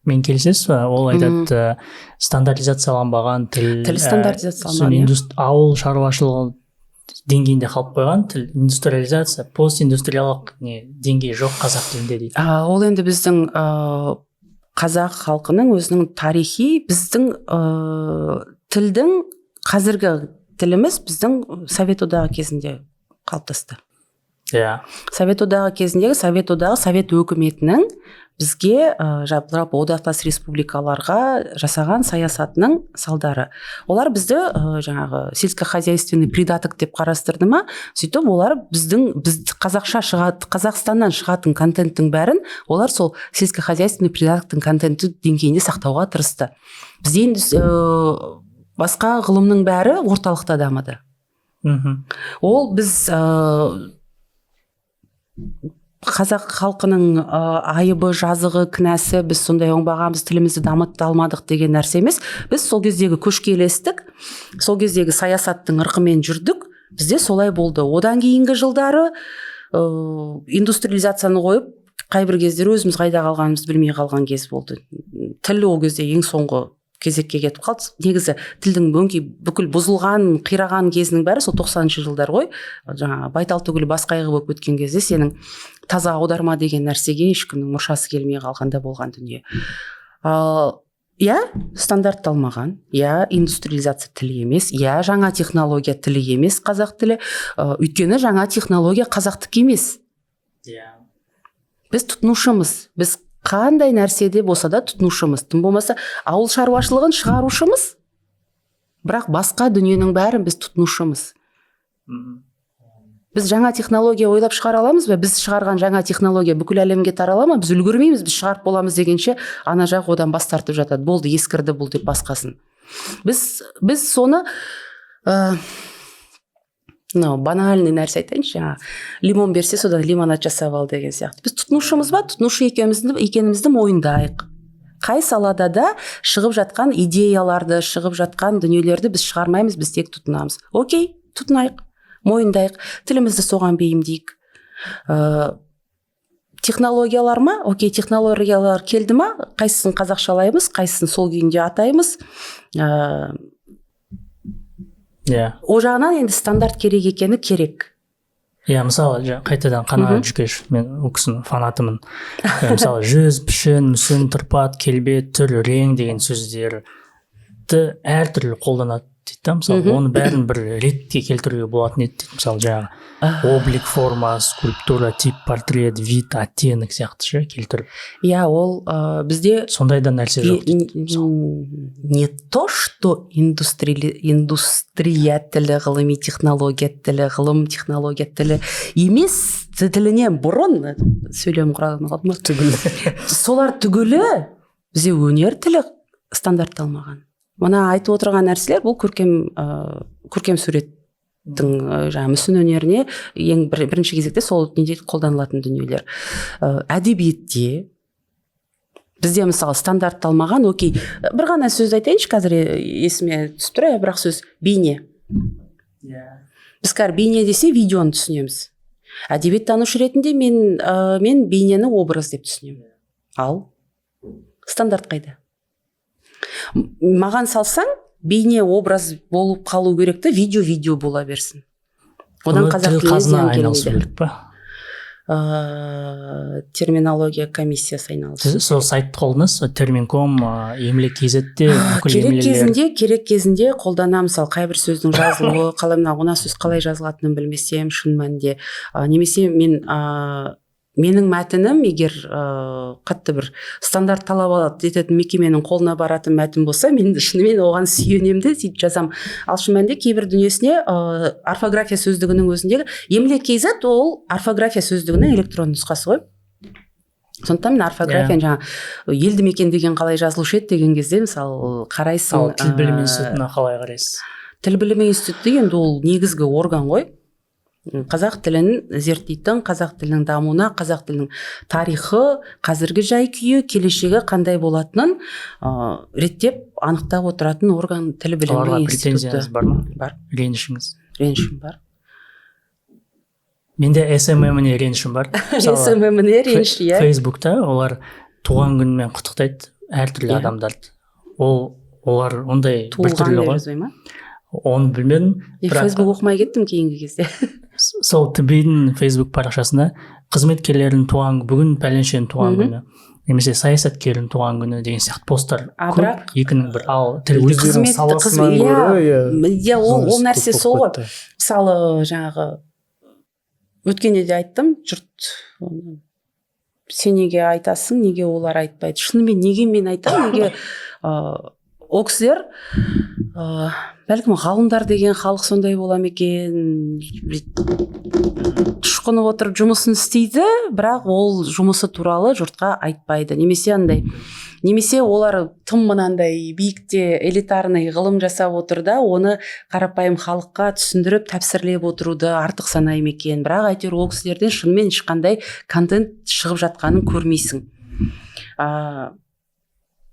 мен келісесіз ба? Ол айтады, стандартизацияланбаған тіл. Тіл стандартизацияланбаған, сосын иә. Ауыл шаруашылығы деңгейінде қалып қойған тіл, индустриализация, постиндустриялық не деңгей жоқ қазақ тілінде дейді. Ол енді біздің қазақ халқының өзінің тарихи, біздің тілдің, қазіргі тіліміз біздің Совет Одағы кезінде қалыптасты. Совет Одағы кезіндегі, Совет Одағы, Совет өкіметінің бізге, жалпы одақтас республикаларға жасаған саясатының салдары. Олар бізді жаңағы сельскохозяйственный придаток деп қарастырды ма, сөйтіп олар біздің, біз қазақша шығады, Қазақстаннан шығатын контенттің бәрін олар сол сельскохозяйственный придатоктың контенті деңгейінде сақтауға тырысты. Бізде енді басқа ғылымның бәрі орталықта дамыды. Ол біз қазақ халқының айыбы, жазығы, кінәсі, біз сондай оңбағанбыз, тілімізді дамыта алмадық деген нәрсе емес. Біз сол кездегі көшке ілестік, сол кездегі саясаттың ырқымен жүрдік, бізде солай болды. Одан кейінгі жылдары индустриализацияны қойып, қайбір кездері өзіміз қайда қалғанымызды білмей қалған кез болды. Тіл ол кезде ең соңғы кезекке кетіп қалды. Негізі тілдің өңкей бүкіл бұзылған, қираған кезінің бәрі сол 90-жылдар ғой. Жаңағы байтал түгілі бас қайғы болып кеткен кезде, сенің таза аударма деген нәрсеге ешкімнің мұршасы келмей қалғанда болған дүние. Ал иә, стандартталмаған, иә, индустриализация тілі емес, иә, жаңа технология тілі емес қазақ тілі. Өйткені жаңа технология қазақтікі емес. Біз тұтынушымыз, біз қандай нәрседе болса да тұтынушымыз, тым болмаса ауыл шаруашылығын шығарушымыз, бірақ басқа дүниенің бәрін біз тұтынушымыз. Біз жаңа технология ойлап шығара аламыз ба? Біз шығарған жаңа технология бүкіл әлемге тарала ма? Біз үлгермейміз. Біз шығарып боламыз дегенше, ана жақ одан бас тартып жатады, болды, ескірді бұл деп басқасын. Біз соны, мынау банальный нәрсе айтайыншы, жаңағы лимон берсе, содан лимонад жасап ал деген сияқты. Біз тұтынушымыз ба? Тұтынушы екенімізді мойындайық. Қай салада да шығып жатқан идеяларды, шығып жатқан дүниелерді біз шығармаймыз, біз тек тұтынамыз. Окей, тұтынайық, мойындайық, тілімізді соған бейімдейік. Технологиялар ма? Окей, технологиялар келді ма, қайсысын қазақшалаймыз, қайсысын сол күйінде атаймыз? Ол жағынан енді стандарт керек екені керек. Иә, мысалы, қайтадан Қанағат Жүкешев, мен ол кісінің фанатымын. Мысалы, жүз, пішін, мүсін, тұрпат, келбет, түр, рең деген сөздерді әртүрлі қолданады дейді да. Мысалы, оның бәрін бір ретке келтіруге болатын еді дейді. Мысалы, жаңағы облик, форма, скульптура, тип, портрет, вид, оттенок сияқты ше келтіріп. Иә, ол бізде Сондай да нәрсе жоқ дейді. Не то что индустрия тілі, ғылыми технология тілі, ғылым технология тілі емес, тілінен бұрын сөйлем құра алмай қалдым ба? Түгілі. Солар түгілі, бізде өнер тілі стандартталмаған. Мына айтып отырған нәрселер бұл көркем суреттің, жаңағы мүсін өнеріне ең бірінші кезекте сол неде қолданылатын дүниелер. Әдебиетте бізде, мысалы, стандартталмаған. Окей, бір ғана сөз айтайыншы, қазір есіме түсіп тұр, иә, бірақ сөз бейне. Біз қазір бейне десе, видеоны түсінеміз. Әдебиеттанушы ретінде мен бейнені образ деп түсінемін. Ал Стандарт қайда? Маған салсаң, бейне образ болып қалу керек те, видео видео бола берсін. Одан Оны қазақ тіл тіліне қазына зиян айналысу келмейді. керек па? Терминология комиссиясы айналысу. Сіз сол сайтты қолданасыз ба, терминком, емле kz-те бүкіл Керек емлелер? кезінде қолданамын. Мысалы, қайбір сөздің жазылуы қалай, мына сөз қалай жазылатынын білмесем, шын мәнінде, немесе менің мәтінім егер қатты бір стандарт талап ететін мекеменің қолына баратын мәтін болса, мен шынымен оған сүйенемін де, сөйтіп жазамын. Ал шын мәнінде кейбір дүниесіне, орфография сөздігінің өзіндегі емле kz, ол орфография сөздігінің электронды нұсқасы ғой. Сондықтан мен орфографияны, жаңа елді мекен деген қалай жазылушы еді деген кезде, мысалы, қарайсың. Ал тіл білімі институтына қалай қарайсыз? Тіл білімі институты енді ол негізгі орган ғой. Қазақ тілін зерттейтін, қазақ тілінің дамуына, қазақ тілінің тарихы, қазіргі жай күйі, келешегі қандай болатынын реттеп, анықтап отыратын орган тіл білімі Оларға институты. претензияңыз бар ма? Бар. Ренішіңіз? Ренішім бар. Менде СММ-не ренішім бар. Мысалы, СММ-не реніш, иә. Фейсбукта олар туған күнімен құттықтайды әртүрлі адамдарды. Ол олар ондай Туылған біртүрлі деп ғой. жазбай ма? Оны білмедім. Мен Бірақ Фейсбук оқымай кеттім кейінгі кезде. сол ТБ-дің Фейсбук парақшасында қызметкерлердің туған, бүгін пәленшенің туған күні немесе саясаткердің туған күні деген сияқты посттар А көп. бірақ Екінің бір, ал тіл Өздерінің Қызметті саласынан иә, гөрі, иә, иә, ол журналист нәрсе көп сол болып ғой. кетті. Мысалы, жаңағы өткенде де айттым, жұрт оны, сен неге айтасың, неге олар айтпайды? Шынымен, неге мен айтамын, неге ол кісілер, бәлкім, ғалымдар деген халық сондай бола ма екен, тұшқынып отырып жұмысын істейді, бірақ ол жұмысы туралы жұртқа айтпайды, немесе андай, немесе олар тым мынандай биікте элитарный ғылым жасап отыр да, оны қарапайым халыққа түсіндіріп, тәпсірлеп отыруды артық санай ма екен? Бірақ әйтеуір ол кісілерден шынымен ешқандай контент шығып жатқанын көрмейсің.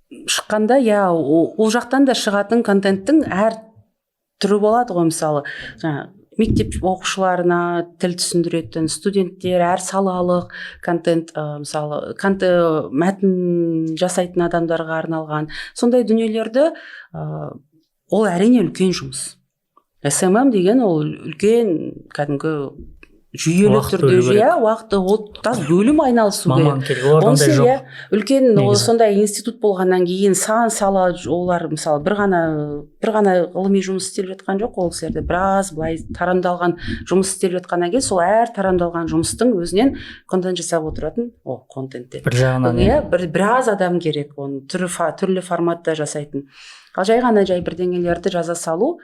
Шыққанда, иә, ол жақтан да шығатын контенттің әр түрі болады ғой. Мысалы, жаңа мектеп оқушыларына тіл түсіндіретін, студенттер, әр салалық контент, мысалы, мәтін жасайтын адамдарға арналған сондай дүниелерді, ол әрине үлкен жұмыс. СММ деген ол үлкен, кәдімгі жүйелі Уақыт түрде, бөлу керек. иә, уақытты, ол тұтас бөлім айналысу керек. Маман керек, оларда ондай Онысы, жоқ. иә, үлкен ол негізі. Сондай институт болғаннан кейін сан сала, олар, мысалы, бір ғана ғылыми жұмыс істеліп жатқан жоқ, ол кісілерде біраз былай тарамдалған жұмыс істеліп жатқаннан кейін, сол әр тарамдалған жұмыстың өзінен контент жасап отыратын, о, контент деп Бір жағынан, иә, біраз адам керек, оны түрлі форматта жасайтын. Ал жай ғана жай бірдеңелерді жаза салу,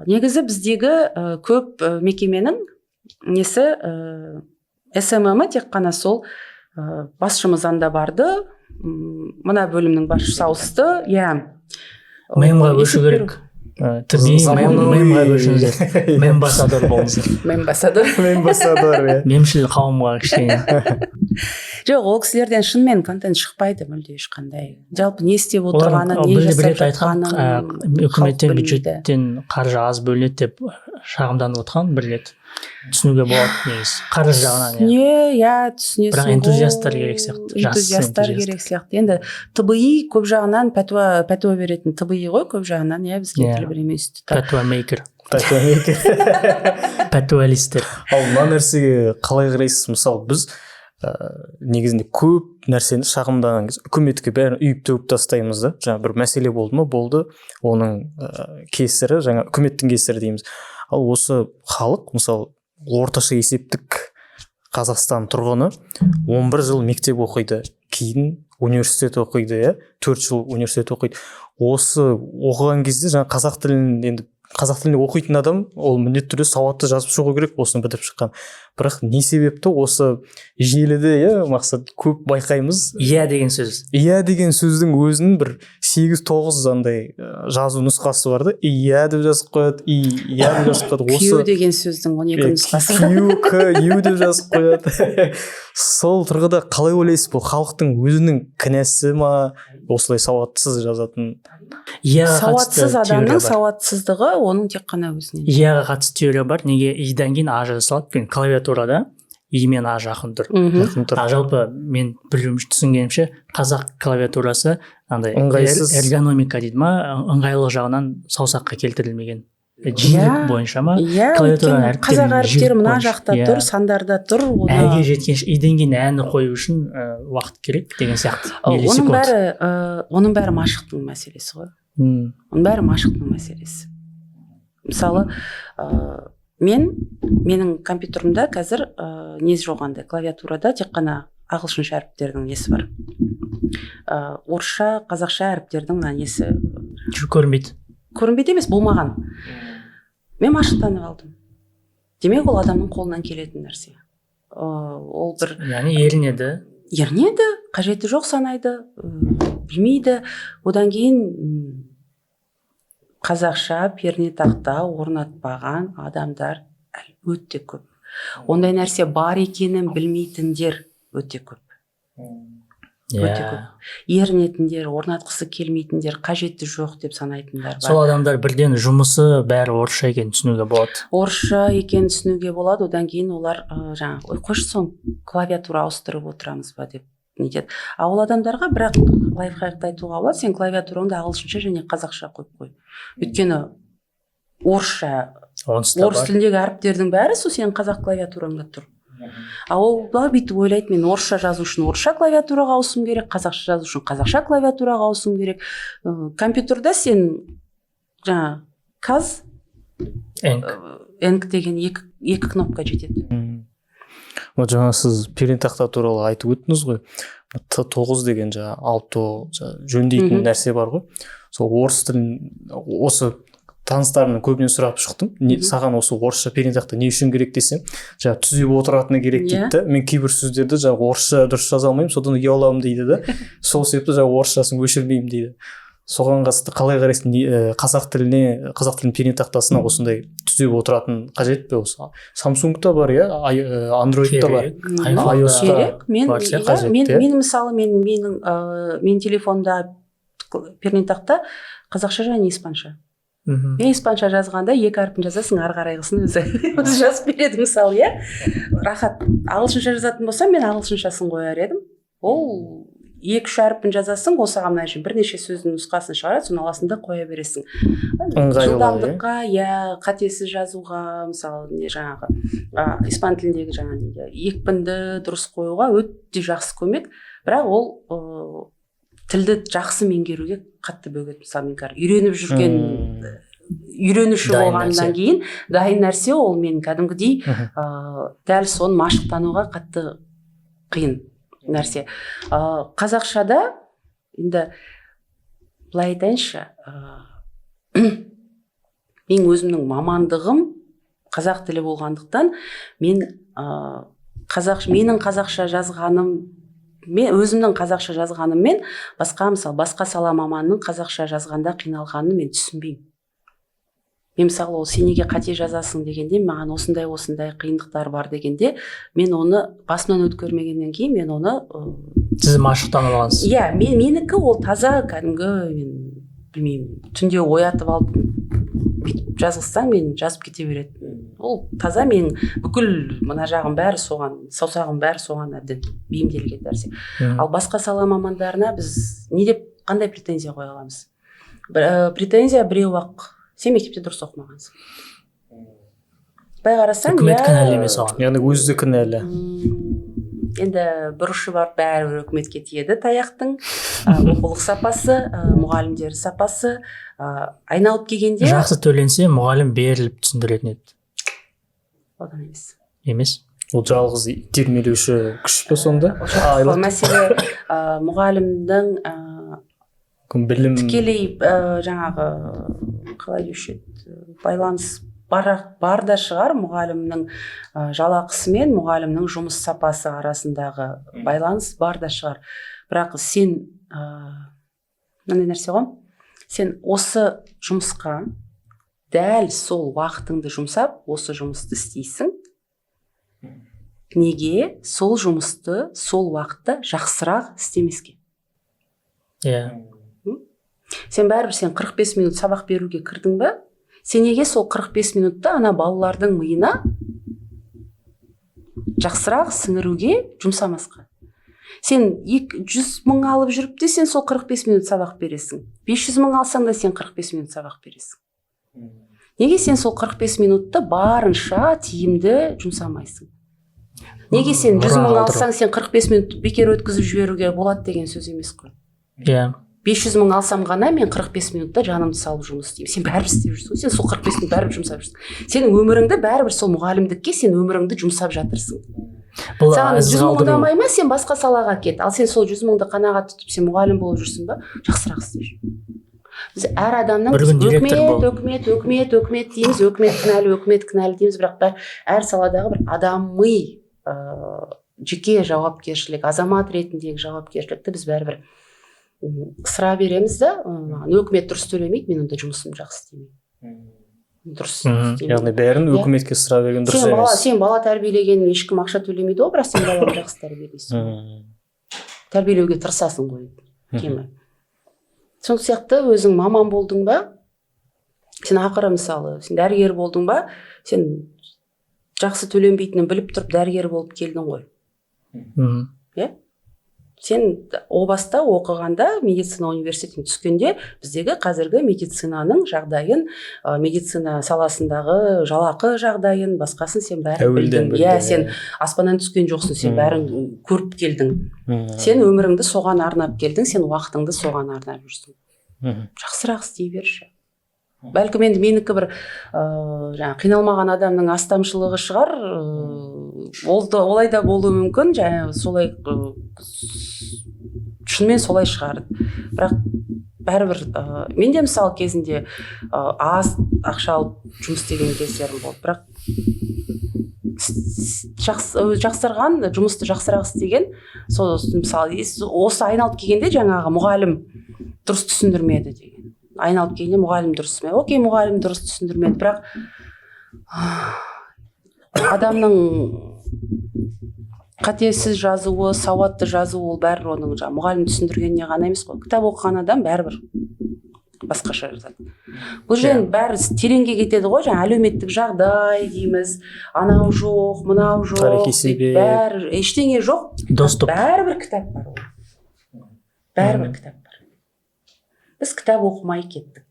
негізі біздегі көп мекеменің несі, СММ тек қана сол, басшымыз анда барды, мына бөлімнің басшысы ауысты, иә. Мемға Есеп көшу беру. керек. ТБ мемға көшіңіздер, мембассадор болыңыздар. Мембассадор. Мембассадор, иә. Мемшіл қауымға кішкене. Жоқ, ол кісілерден шынымен контент шықпайды мүлде ешқандай. Жалпы не істеп Олар отырғанын, не бір жасап рет айтқан, жатқанын халық үкіметтен, білмейді. бюджеттен қаржы аз бөлінеді деп шағымданып отқан бір рет. Түсінуге болады негізі, қаржы жағынан, иә. Не, иә, түсінесің Бірақ ғой. энтузиасттар керек сияқты, жас Энтузиасттар энтузиаст. керек сияқты. Енді ТБИ көп жағынан пәтуа беретін ТБИ ғой көп жағынан, иә, бізге, тіл білім институты. Пәтуа мейкер, пәтуалистер. Ал мына нәрсеге қалай қарайсыз? Мысалы, біз негізінде көп нәрсені шағымданған кезде үкіметке бәрін үйіп төгіп тастаймыз да. Жаңа бір мәселе болды ма, болды, оның кесірі жаңа үкіметтің кесірі дейміз. Ал осы халық, мысалы, орташа есептік Қазақстан тұрғыны 11 жыл мектеп оқиды, кейін университет оқиды, иә, 4 жыл университет оқиды. Осы оқыған кезде жаңа қазақ тілін, енді қазақ тілінде оқитын адам ол міндетті түрде сауатты жазып шығу керек осыны бітіріп шыққан. Бірақ не себепті осы желіде, иә, мақсат, көп байқаймыз, Иә деген сөз. Иә деген сөздің өзінің бір сегіз, тоғыз андай жазу нұсқасы бар да. Иә деп жазып қояды, и иә деп жазып қояды. Күйеу Осы деген сөздің 12 нұсқасы. Q, К, Ю деп жазып қояды. Сол тұрғыда қалай ойлайсыз, бұл халықтың өзінің кінәсі ма, осылай сауатсыз жазатын? Ияға қатысты Сауатсыз теория адамның бар. сауатсыздығы оның тек қана өзінен. Ияға қатысты теория бар. Неге идан кейін а жасалады? Өйткені клавиатурада И мен А жақын тұр. Жақын тұр. А жалпы мен білуімше, түсінгенімше, қазақ клавиатурасы андай Ыңғайсыз. Эргономика дейді ма, ыңғайлылық жағынан саусаққа келтірілмеген. Жиілік бойынша ма, Иә, клавиатураның өйткені әріптерінің қазақ әріптері жиілік мына бойынша. жақта тұр, сандарда тұр, оны Әге жеткенше, иден кейін әні қою үшін уақыт керек деген сияқты. Оның Миллисекунд. бәрі, оның бәрі машықтың мәселесі ғой. Оның бәрі машықтың мәселесі. Мысалы, менің компьютерімде қазір не жоқ, андай клавиатурада тек қана ағылшынша әріптердің несі бар. Орысша, қазақша әріптердің мына несі Көрінбейді. Көрінбейді емес, болмаған. Мен машықтанып алдым. Демек, ол адамның қолынан келетін нәрсе. Ол бір Яғни ерінеді. Ерінеді, қажеті жоқ санайды, білмейді. Одан кейін қазақша пернетақта орнатпаған адамдар әлі өте көп. Ондай нәрсе бар екенін білмейтіндер өте көп. Өте көп. Ерінетіндер, орнатқысы келмейтіндер, қажеті жоқ деп санайтындар бар. Сол адамдар бірден жұмысы бәрі орысша екенін түсінуге болады. Орысша екенін түсінуге болады. Одан кейін олар жаңағы, ой, қойшы, соны клавиатура ауыстырып отырамыз ба деп нетеді. А ол адамдарға бірақ лайфхакты айтуға болады: сен клавиатураңды ағылшынша және қазақша қойып қой, өйткені орысша Онсыз да орыс бар. тіліндегі әріптердің бәрі сол сенің қазақ клавиатураңда тұр. А ол былай бүйтіп ойлайды: мен орысша жазу үшін орысша клавиатураға ауысуым керек, қазақша жазу үшін қазақша клавиатураға ауысуым керек. Компьютерда сен жаңа каз Энг. Энг деген екі кнопка жетеді. Вот жаңа сіз пернетақта туралы айтып өттіңіз ғой. Т9 деген жаңа авто жаңа жөндейтін нәрсе бар ғой. Сол орыс тілін осы таныстарымнан көбінен сұрап шықтым. Не, саған осы орысша пернетақта не үшін керек десем, жаңа түзеп отыратыны керек дейді да. Мен кейбір сөздерді жаңа орысша дұрыс жаза алмаймын, содан ұяламын дейді да. Сол себепті жаңа орысшасын өшірмеймін дейді. Соған қатысты қалай қарайсың? Қазақ тіліне, қазақ тілінің пернетақтасына осындай түзеп отыратын қажет пе осы? Самсунгта бар, иә, Андроидта бар. Керек. iOS-та Керек. Мен бар сияқты. Иә, Қажет, мен иә? мен мысалы, мен телефонда пернетақта қазақша және испанша. Мен испанша жазғанда екі әрпін жазасың, ары қарайғысын өзі жазып береді, мысалы, иә, рахат. Ағылшынша жазатын болсам, мен ағылшыншасын қояр едім. Ол екі үш әрпін жазасың, ол саған мына жерде бірнеше сөздің нұсқасын шығарады, соны аласың да қоя бересің. Ыңғайлы, Жылдамдыққа, иә, қатесіз жазуға, мысалы, не жаңағы испан тіліндегі жаңа неге екпінді дұрыс қоюға өте жақсы көмек. Бірақ ол тілді жақсы меңгеруге қатты бөгет. Мысалы, мен қазір үйреніп жүрген үйренуші Дайын болғаннан нәрсе. кейін дайын нәрсе ол мен кәдімгідей дәл соны машықтануға қатты қиын нәрсе. Қазақшада енді былай айтайыншы, мен өзімнің мамандығым қазақ тілі болғандықтан, мен қазақ менің қазақша жазғаным, мен өзімнің қазақша жазғаныммен басқа, мысалы, басқа сала маманының қазақша жазғанда қиналғанын мен түсінбеймін. Мен, мысалы, ол сен неге қате жазасың дегенде, маған осындай осындай қиындықтар бар дегенде, мен оны басынан өткермегеннен кейін мен оны Сіз машықтанып алғансыз. Иә, менікі ол таза кәдімгі, мен білмеймін, түнде оятып алып бүйтіп жазғызсаң, мен жазып кете беретін. Ол таза менің бүкіл мына жағым бәрі соған, саусағым бәрі соған әбден бейімделген нәрсе. Ал басқа сала мамандарына біз не деп, қандай претензия қоя аламыз? Претензия біреу ақ: сен мектепте дұрыс оқымағансың. Былай қарасаң, Үкімет иә, кінәлі емес оған. Яғни өзі де кінәлі. Енді бір ұшы бар, бәрібір үкіметке тиеді таяқтың. Оқулық сапасы, мұғалімдер сапасы, айналып келгенде Жақсы төленсе, мұғалім беріліп түсіндіретін еді. Одан емес. Емес. Ол жалғыз итермелеуші күш пе сонда? Ол жоқ, Айлық мәселе мұғалімнің білім тікелей жаңағы, қалай деуші еді, байланыс бар, бар да шығар. Мұғалімнің жалақысы мен мұғалімнің жұмыс сапасы арасындағы байланыс бар да шығар. Бірақ сен мынандай нәрсе ғой: сен осы жұмысқа дәл сол уақытыңды жұмсап, осы жұмысты істейсің, неге сол жұмысты сол уақытта жақсырақ істемеске? Сен бәрібір, сен 45 минут сабақ беруге кірдің ба, сен неге сол 45 минутта ана балалардың миына Жақсырақ сіңіруге жұмсамасқа? Сен 200 000 алып жүріп те, сен сол 45 минут сабақ бересің. 500 000 алсаң да, сен 45 минут сабақ бересің. Неге сен сол 45 минутты барынша тиімді жұмсамайсың? Неге сен 100 Мұра мың қалдыру. алсаң, сен 45 минут бекер өткізіп жіберуге болады деген сөз емес қой. 500 000 алсам ғана мен 45 минутта жанымды салып жұмыс істеймін. Сен бәрібір істеп жүрсің ғой, сен сол 45 минут бәрібір жұмсап жүрсің. Сенің өміріңді бәрібір сол мұғалімдікке, сен өміріңді жұмсап жатырсың. Бұл Саған із 100 000 қалдыру. ұнамай ма, сен басқа салаға кет. Ал сен сол 100 000-ды қанағат тұтып, сен мұғалім болып жүрсің ба, жақсырақ істеп жүр. Біз әр адамның Бір күн директор өкімет, бол. өкімет, өкімет, өкімет дейміз, өкімет кінәлі, өкімет кінәлі дейміз, бірақ әр саладағы бір адами, жеке жауапкершілік, азамат ретіндегі жауапкершілікті біз бәрібір ысыра береміз да. Маған өкімет дұрыс төлемейді, мен онда жұмысымды жақсы істемеймін, дұрыс істемеймін. Яғни бәрін өкіметке ысыра берген дұрыс Сен бала, емес. сен бала тәрбиелегеніңе ешкім ақша төлемейді ғой, бірақ сен баланы жақсы тәрбиелейсің, тәрбиелеуге тырысасың ғой кемі. Сол сияқты өзің маман болдың ба, сен ақыры, мысалы, сен дәрігер болдың ба, сен жақсы төленбейтінін біліп тұрып дәрігер болып келдің ғой. Сен о баста оқығанда, медицина университетіне түскенде, біздегі қазіргі медицинаның жағдайын, медицина саласындағы жалақы жағдайын, басқасын сен бәрін Әуелден білдің, иә. білдің, Сен иә. аспаннан түскен жоқсың, сен бәрін көріп келдің. Сен өміріңді соған арнап келдің, сен уақытыңды соған арнап жүрсің. Жақсырақ істей берші. Бәлкім, енді менікі бір жаңағы қиналмаған адамның астамшылығы шығар, ол да олай да болуы мүмкін, және солай, шынымен солай шығар. Бірақ бәрібір, мен де, мысалы, кезінде аз ақша алып жұмыс істеген кездерім болды, бірақ жақсы, жақсарған, жұмысты жақсырақ істеген сол. Мысалы, осы айналып келгенде жаңағы мұғалім дұрыс түсіндірмеді деген, айналып келгенде мұғалім дұрыс, окей, мұғалім дұрыс түсіндірмеді, бірақ адамның қатесіз жазуы, сауатты жазуы, ол бәрібір оның жаңағы мұғалім түсіндіргеніне ғана емес қой. Кітап оқыған адам бәрібір басқаша жазады. Бұл жерден бәрі тереңге кетеді ғой, жаңа әлеуметтік жағдай дейміз, анау жоқ, мынау жоқ Тарихи дейді, себеп. Бәрі, ештеңе жоқ. Доступ. Бәрібір кітап бар, ол бәрібір кітап бар. Біз кітап оқымай кеттік,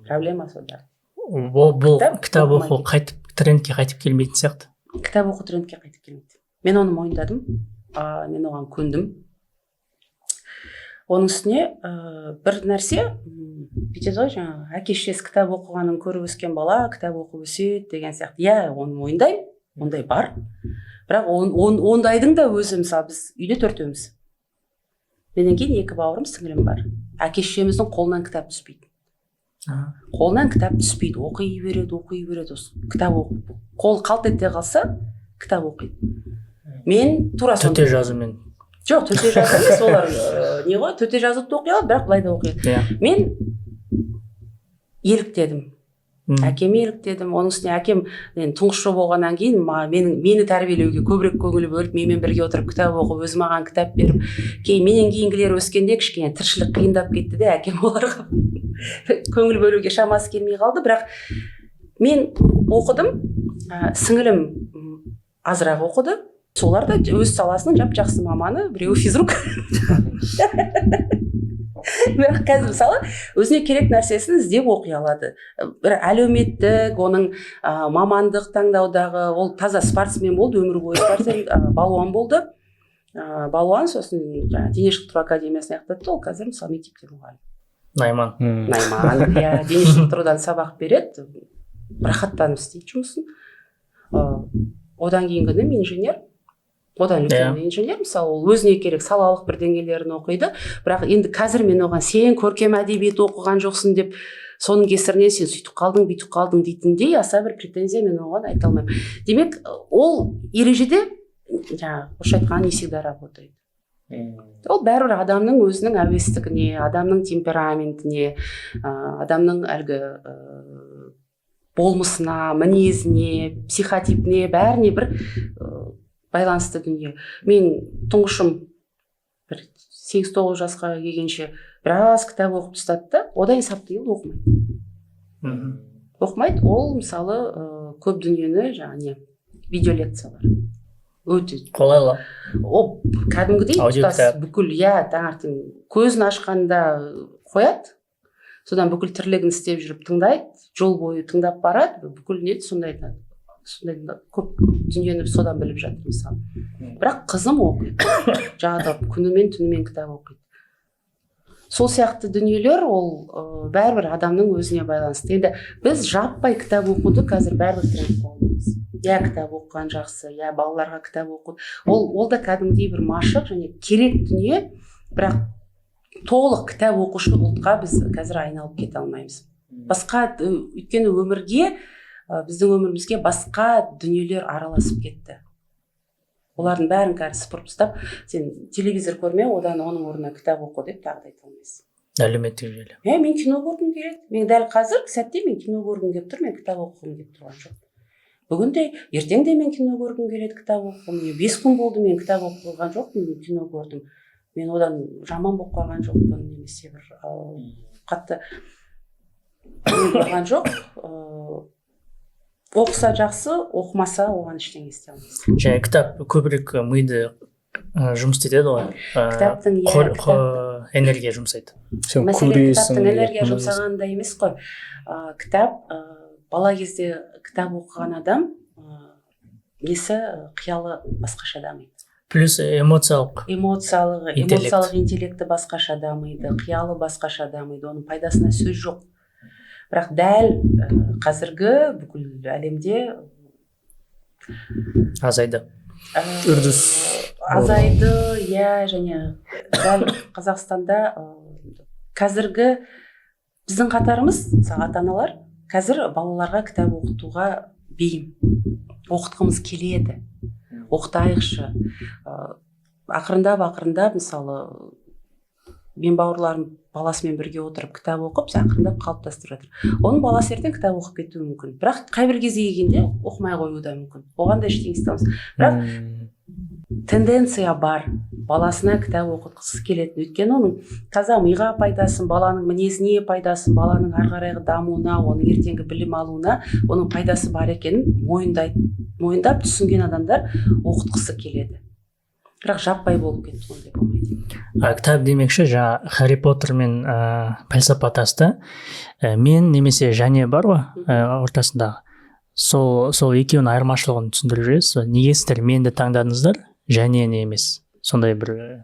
проблема сонда. Бұл Кітап кітап оқымай оқу қайтып трендке қайтып келмейтін сияқты. Кітап оқу трендке қайтып келмейді, мен оны мойындадым, мен оған көндім. Оның үстіне бір нәрсе, бүйтеді ғой жаңағы, әке шешесі кітап оқығанын көріп өскен бала кітап оқып өседі деген сияқты. Иә, оны мойындаймын, ондай бар, бірақ ондайдың да өзі, мысалы, біз үйде төртеуміз, менен кейін екі бауырым, сіңілім бар, әке шешеміздің қолынан кітап түспейді. Қолынан кітап түспейді, оқи береді, оқи береді. Осы кітап оқып, қол қалт ете қалса, кітап оқиды. Мен тура Төте сондай. жазумен. Жоқ, төте жазу емес, олар не ғой, төте жазуды да оқи алады, бірақ былай да оқиды. Мен еліктедім. Әкеме еліктедім. Оның үстіне әкем енді тұңғышы болғаннан кейін мені тәрбиелеуге көбірек көңіл бөліп, менімен бірге отырып кітап оқып, өзі маған кітап беріп, кейін менен кейінгілер өскенде кішкене тіршілік қиындап кетті де, әкем оларға көңіл бөлуге шамасы келмей қалды. Бірақ мен оқыдым, сіңілім азырақ оқыды. Солар да өз саласының жап жақсы маманы, біреуі физрук, бірақ қазір, мысалы, өзіне керек нәрсесін іздеп оқи алады. Бір әлеуметтік, оның мамандық таңдаудағы, ол таза спортсмен болды, өмір бойы спортсмен, балуан болды, балуан, сосын жаңағы дене шынықтыру академиясын аяқтады. Ол қазір, мысалы, мектепте мұғалім. Найман. Найман, иә, дене шынықтырудан сабақ береді, рахаттанып істейді жұмысын. Одан кейінгі інім инженер, одан үлкен инженер. Мысалы, ол өзіне керек салалық бірдеңелерін оқиды. Бірақ енді қазір мен оған «сен көркем әдебиет оқыған жоқсың» деп, соның кесірінен сен сөйтіп қалдың, бүйтіп қалдың дейтіндей аса бір претензия мен оған айта алмаймын. Демек, ол ережеде, жаңағы орысша айтқанда, не всегда работает. Ол бәрібір адамның өзінің әуестігіне, адамның темпераментіне, адамның әлгі болмысына, мінезіне, психотипіне, бәріне бір байланысты дүние. Мен тұңғышым бір 8-9 жасқа келгенше біраз кітап оқып тастады да, одан кейін сапты келді, оқымайды. Оқымайды. Ол, мысалы, көп дүниені жаңағы не, видеолекциялар. Өте Қолайлы. Оп, кәдімгідей Аудио тұтас кітап. Бүкіл, иә, таңертең көзін ашқанда қояды, содан бүкіл тірлігін істеп жүріп тыңдайды, жол бойы тыңдап барады. Бүкіл не, сондай көп дүниені содан біліп жатыр, мысалы. Бірақ қызым оқиды, жатып күнімен түнімен кітап оқиды. Сол сияқты дүниелер ол бәрібір адамның өзіне байланысты. Енді біз жаппай кітап оқуды қазір бәрібір тренд қыла алмаймыз, иә. Кітап оқыған жақсы, иә, балаларға кітап оқу ол да кәдімгідей бір машық және керек дүние. Бірақ толық кітап оқушы ұлтқа біз қазір айналып кете алмаймыз. Басқа, өйткені өмірге, біздің өмірімізге басқа дүниелер араласып кетті. Олардың бәрін қазір сыпырып тастап, сен телевизор көрме, одан оның орнына кітап оқы деп тағы да айта алмайсың. Әлеуметтік желі. Е, мен кино көргім келеді, мен дәл қазіргі сәтте мен кино көргім келіп тұр, мен кітап оқығым келіп тұрған жоқ. Бүгін де, ертең де мен кино көргім келеді, кітап оқығым. Міне, 5 күн болды, мен кітап оқыған жоқпын, мен кино көрдім. Мен одан жаман болып қалған жоқпын немесе бір қатты не болған жоқ. Оқыса жақсы, оқымаса, оған ештеңе істей алмайсың. Және кітап көбірек миды жұмыс істетеді ғой. Кітаптың, иә, Энергия жұмсайды. Сен Мәселе көресің, кітаптың энергия иә. жұмсағанында емес қой. Кітап, бала кезде кітап оқыған адам несі, қиялы басқаша дамиды. Плюс эмоциялық Эмоциялық интеллект. Эмоциялық интеллекті басқаша дамиды, қиялы басқаша дамиды. Оның пайдасына сөз жоқ. Бірақ дәл қазіргі бүкіл әлемде азайды. Үрдіс. Азайды, иә. Және дәл Қазақстанда қазіргі біздің қатарымыз, мысалы, ата аналар қазір балаларға кітап оқытуға бейім, оқытқымыз келеді, оқытайықшы. Ақырындап ақырындап, мысалы, мен бауырларым баласымен бірге отырып кітап оқып, ақырындап қалыптастырып жатыр. Оның баласы ертең кітап оқып кетуі мүмкін, бірақ қай бір кезде келгенде оқымай қоюы да мүмкін. Оған да ештеңе істей алмайсың. Бірақ тенденция бар, баласына кітап оқытқысы келетін, өйткені оның таза миға пайдасын, баланың мінезіне пайдасын, баланың ары қарайғы дамуына, оның ертеңгі білім алуына оның пайдасы бар екенін мойындайды. Мойындап түсінген адамдар оқытқысы келеді. Бірақ жаппай болып кетті, ондай болмайды. Кітап демекші, жаңа Харри Поттер мен пәлсапа таста мен немесе және бар ғой, ортасындағы сол екеуінің айырмашылығын түсіндіріп жібересіз ба? Неге сіздер менді таңдадыңыздар, және не емес? Сондай бір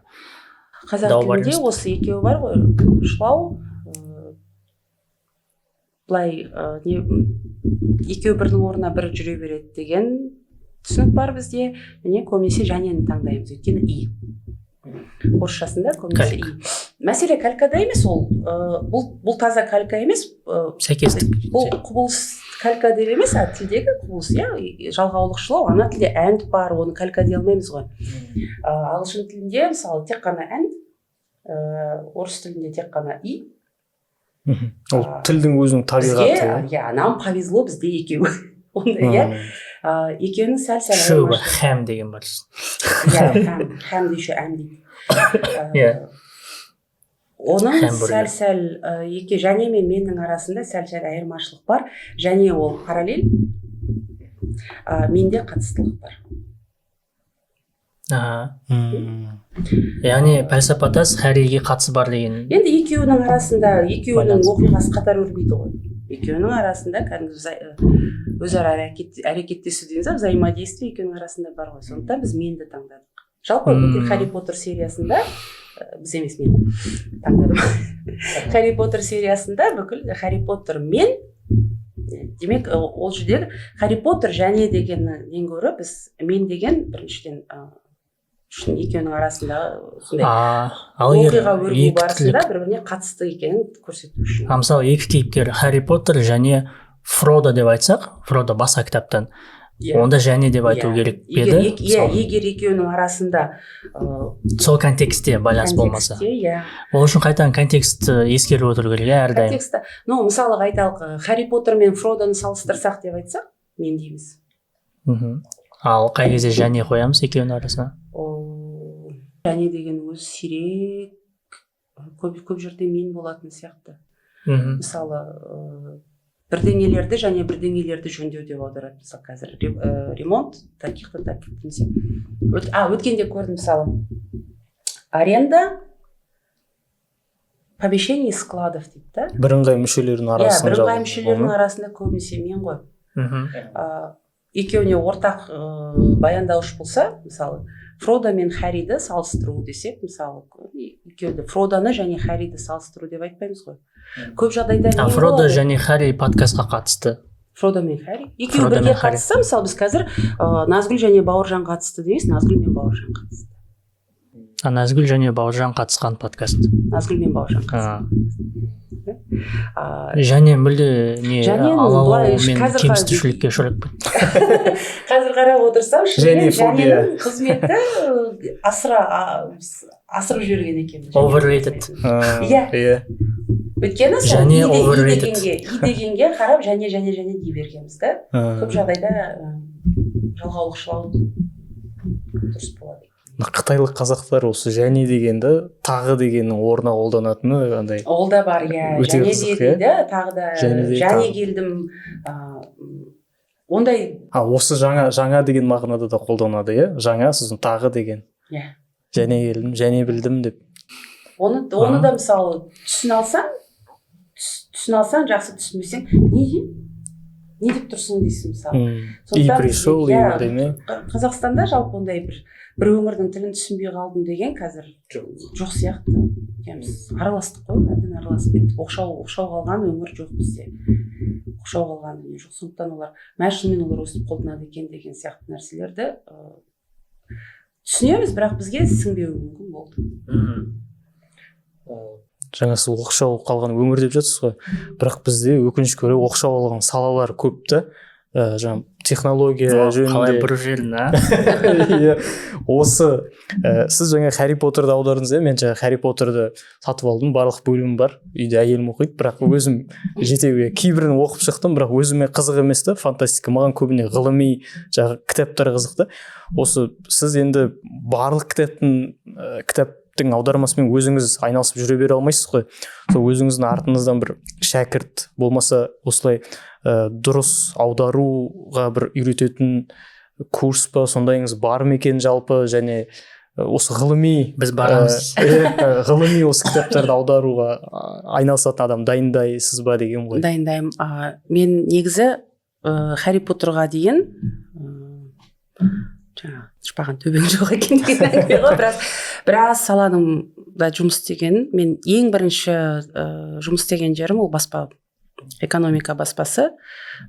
Қазақ дау бар тілінде емес пе? Осы екеуі бар ғой, шылау. Былай, не, екеуі бірінің орнына бірі жүре береді деген түсінік бар бізде. Және көбінесе жәнені таңдаймыз, өйткені и орысшасында көбінесе и. Мәселе калькада емес ол, бұл таза калька емес. Сәйкестік. Бұл құбылыс калька деп емес, а тілдегі құбылыс, иә. Жалғаулық шылау, ана тілде and бар, оны калька дей алмаймыз ғой. Ағылшын тілінде, мысалы, тек қана and, орыс тілінде тек қана и. Ол тілдің өзінің Бізге табиғаты. Иә, нам повезло, бізде екеуі ондай, иә. Екеуінің сәл сәл Үшеуі бар. айырмашылығы. Һәм деген бар. Иә, һәм, һәмді еще әм дейді. Оның Хэмбургер. сәл сәл екі, және мен меннің арасында сәл сәл айырмашылық бар. Және ол параллель, менде қатыстылық бар. Аха. Яғни пәлсапа тас Харриге қатысы бар деген. Енді екеуінің арасында, екеуінің Байланыс. оқиғасы қатар өрбиді ғой. Екеуінің арасында кәдімгі өзара әрекеттесу дейміз ба, взаимодействие екеуінің арасында бар ғой. Сондықтан біз менді таңдадық. Жалпы бүкіл Харри Поттер сериясында, біз емес, мен таңдадым, Харри Поттер сериясында бүкіл Харри Поттер мен, демек, ол жердегі Харри Поттер және дегеннен гөрі біз мен деген, біріншіден, үшін екеуінің арасындағы сондай Ал егер оқиға өрбу екі барысында түрлі бір біріне қатысты екенін көрсету үшін. А мысалы, екі кейіпкер Харри Поттер және Фродо деп айтсақ, Фродо басқа кітаптан, онда және деп айту керек пе Егер еді? иә, Мысалы, егер екеуінің арасында сол контекстте байланыс болмаса. Контекстте, иә. Ол үшін қайтадан контекстті ескеріп отыру керек, иә, әрдайым. Контекстті, ну, мысалға айталық, Харри Поттер мен Фродоны салыстырсақ деп айтсақ, мен дейміз. Ал қай кезде және қоямыз екеуінің арасына? Ол және деген өзі сирек, көп көп жерде мен болатын сияқты. Мысалы, Бірдеңелерді және бірдеңелерді жөндеу деп аударады. Мысалы, қазір ремонт таких то таких немесе өткенде көрдім, мысалы, аренда помещений и складов дейді да. Бірыңғай мүшелердің арасында. Бірыңғай мүшелердің арасында көбінесе мен ғой. Екеуіне ортақ баяндауыш болса, мысалы, Фродо мен Харриді салыстыру десек, мысалы, екеуді, Фродоны және Харриді салыстыру деп айтпаймыз ғой көп жағдайда. А Не Фродо болады? және Харри подкастқа қатысты. Фродо мен Харри екеуі Фродо бірге мен Харри. қатысса, мысалы, біз қазір Назгүл және Бауыржан қатысты дейміз, Назгүл мен Бауыржан қатысты. А, Назгүл және Бауыржан қатысқан подкаст. Назгүл мен Бауыржан қатысқан. А, және мүлде не Және былай алалау мен қазір кемсітушілікке ұшырап кетті. Қазір қарап отырсам, шынымен Және фобия. жәненің қызметі асырып жіберген екенбіз. Overrated. Иә. Иә. Өйткені сол Және и overrated. дегенге қарап және, және, және дей бергенбіз да. Көп жағдайда жалғаулықшылау дұрыс болады. Қытайлық қазақтар осы «және» дегенді «тағы» дегеннің орнына қолданатыны андай. Ол да бар, иә. Өте Және қызық, де иә? дейді тағы да. Және де және тағы. келдім, ондай. А осы жаңа, жаңа деген мағынада да қолданады, иә, жаңа, сосын тағы деген. Иә. Және келдім, және білдім деп. Оны да, мысалы, түсіне алсаң, түсіне алсаң жақсы, түсінбесең, не не деп тұрсың дейсің, мысалы. И Сондықтан пришел, и иә, бірдеме. Қазақстанда жалпы ондай бір өңірдің тілін түсінбей қалдым деген қазір жоқ сияқты. Иә, біз араластық қой, әбден араласып кеттік. Оқшау қалған өңір жоқ бізде, оқшау қалған дүние жоқ. Сондықтан олар мә, шынымен олар өстіп қолданады екен деген сияқты нәрселерді түсінеміз, бірақ бізге сіңбеуі мүмкін болды. Жаңа сіз оқшау қалған өңір деп жатсыз ғой, бірақ бізде, өкінішке орай, оқшау қалған салалар көп та, жаңа технология Қалай жөнінде. бұрып жібердің, а? Иә, осы сіз жаңа «Харри Поттерді» аудардыңыз, иә. Мен жаңа «Харри Поттерді» сатып алдым, барлық бөлімі бар үйде, әйелім оқиды, бірақ өзім жетеуге кейбірін оқып шықтым, бірақ өзіме қызық емес та фантастика, маған көбіне ғылыми жаңағы кітаптар қызық та. Осы сіз енді барлық кітаптың кітаптың аудармасымен өзіңіз айналысып жүре бере алмайсыз ғой. Сол өзіңіздің артыңыздан бір шәкірт болмаса, осылай дұрыс аударуға бір үйрететін курс па, сондайыңыз бар ма екен жалпы? Және осы ғылыми Біз барамыз. Ғылыми осы кітаптарды аударуға айналысатын адам дайындайсыз ба деген ғой. Дайындаймын. Мен негізі «Харри Поттерға» дейін жаңағы «тышпаған төбең жоқ екен» деген әңгіме ғой, біраз саланың да жұмыс істеген. Мен ең бірінші жұмыс істеген жерім ол баспа, «Экономика» баспасы.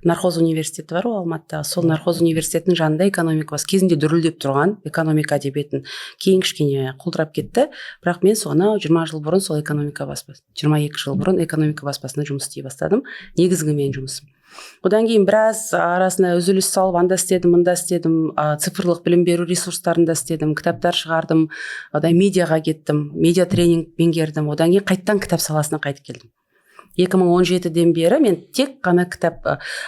Нархоз университеті бар ғой Алматыда, сол Нархоз университетінің жанында «Экономика» бас кезінде дүрілдеп тұрған «Экономика» әдебиетін, кейін кішкене құлдырап кетті, бірақ мен соны 20 жыл бұрын сол «Экономика» баспасы, 22 жыл бұрын «Экономика» баспасында жұмыс істей бастадым, негізгі менің жұмысым. Одан кейін біраз арасына үзіліс салып, анда істедім, мында істедім, цифрлық білім беру ресурстарында істедім, кітаптар шығардым, одан медиаға кеттім, медиа тренинг меңгердім. Одан кейін қайтадан кітап саласына қайтып келдім. 2017-ден бері мен тек қана кітап,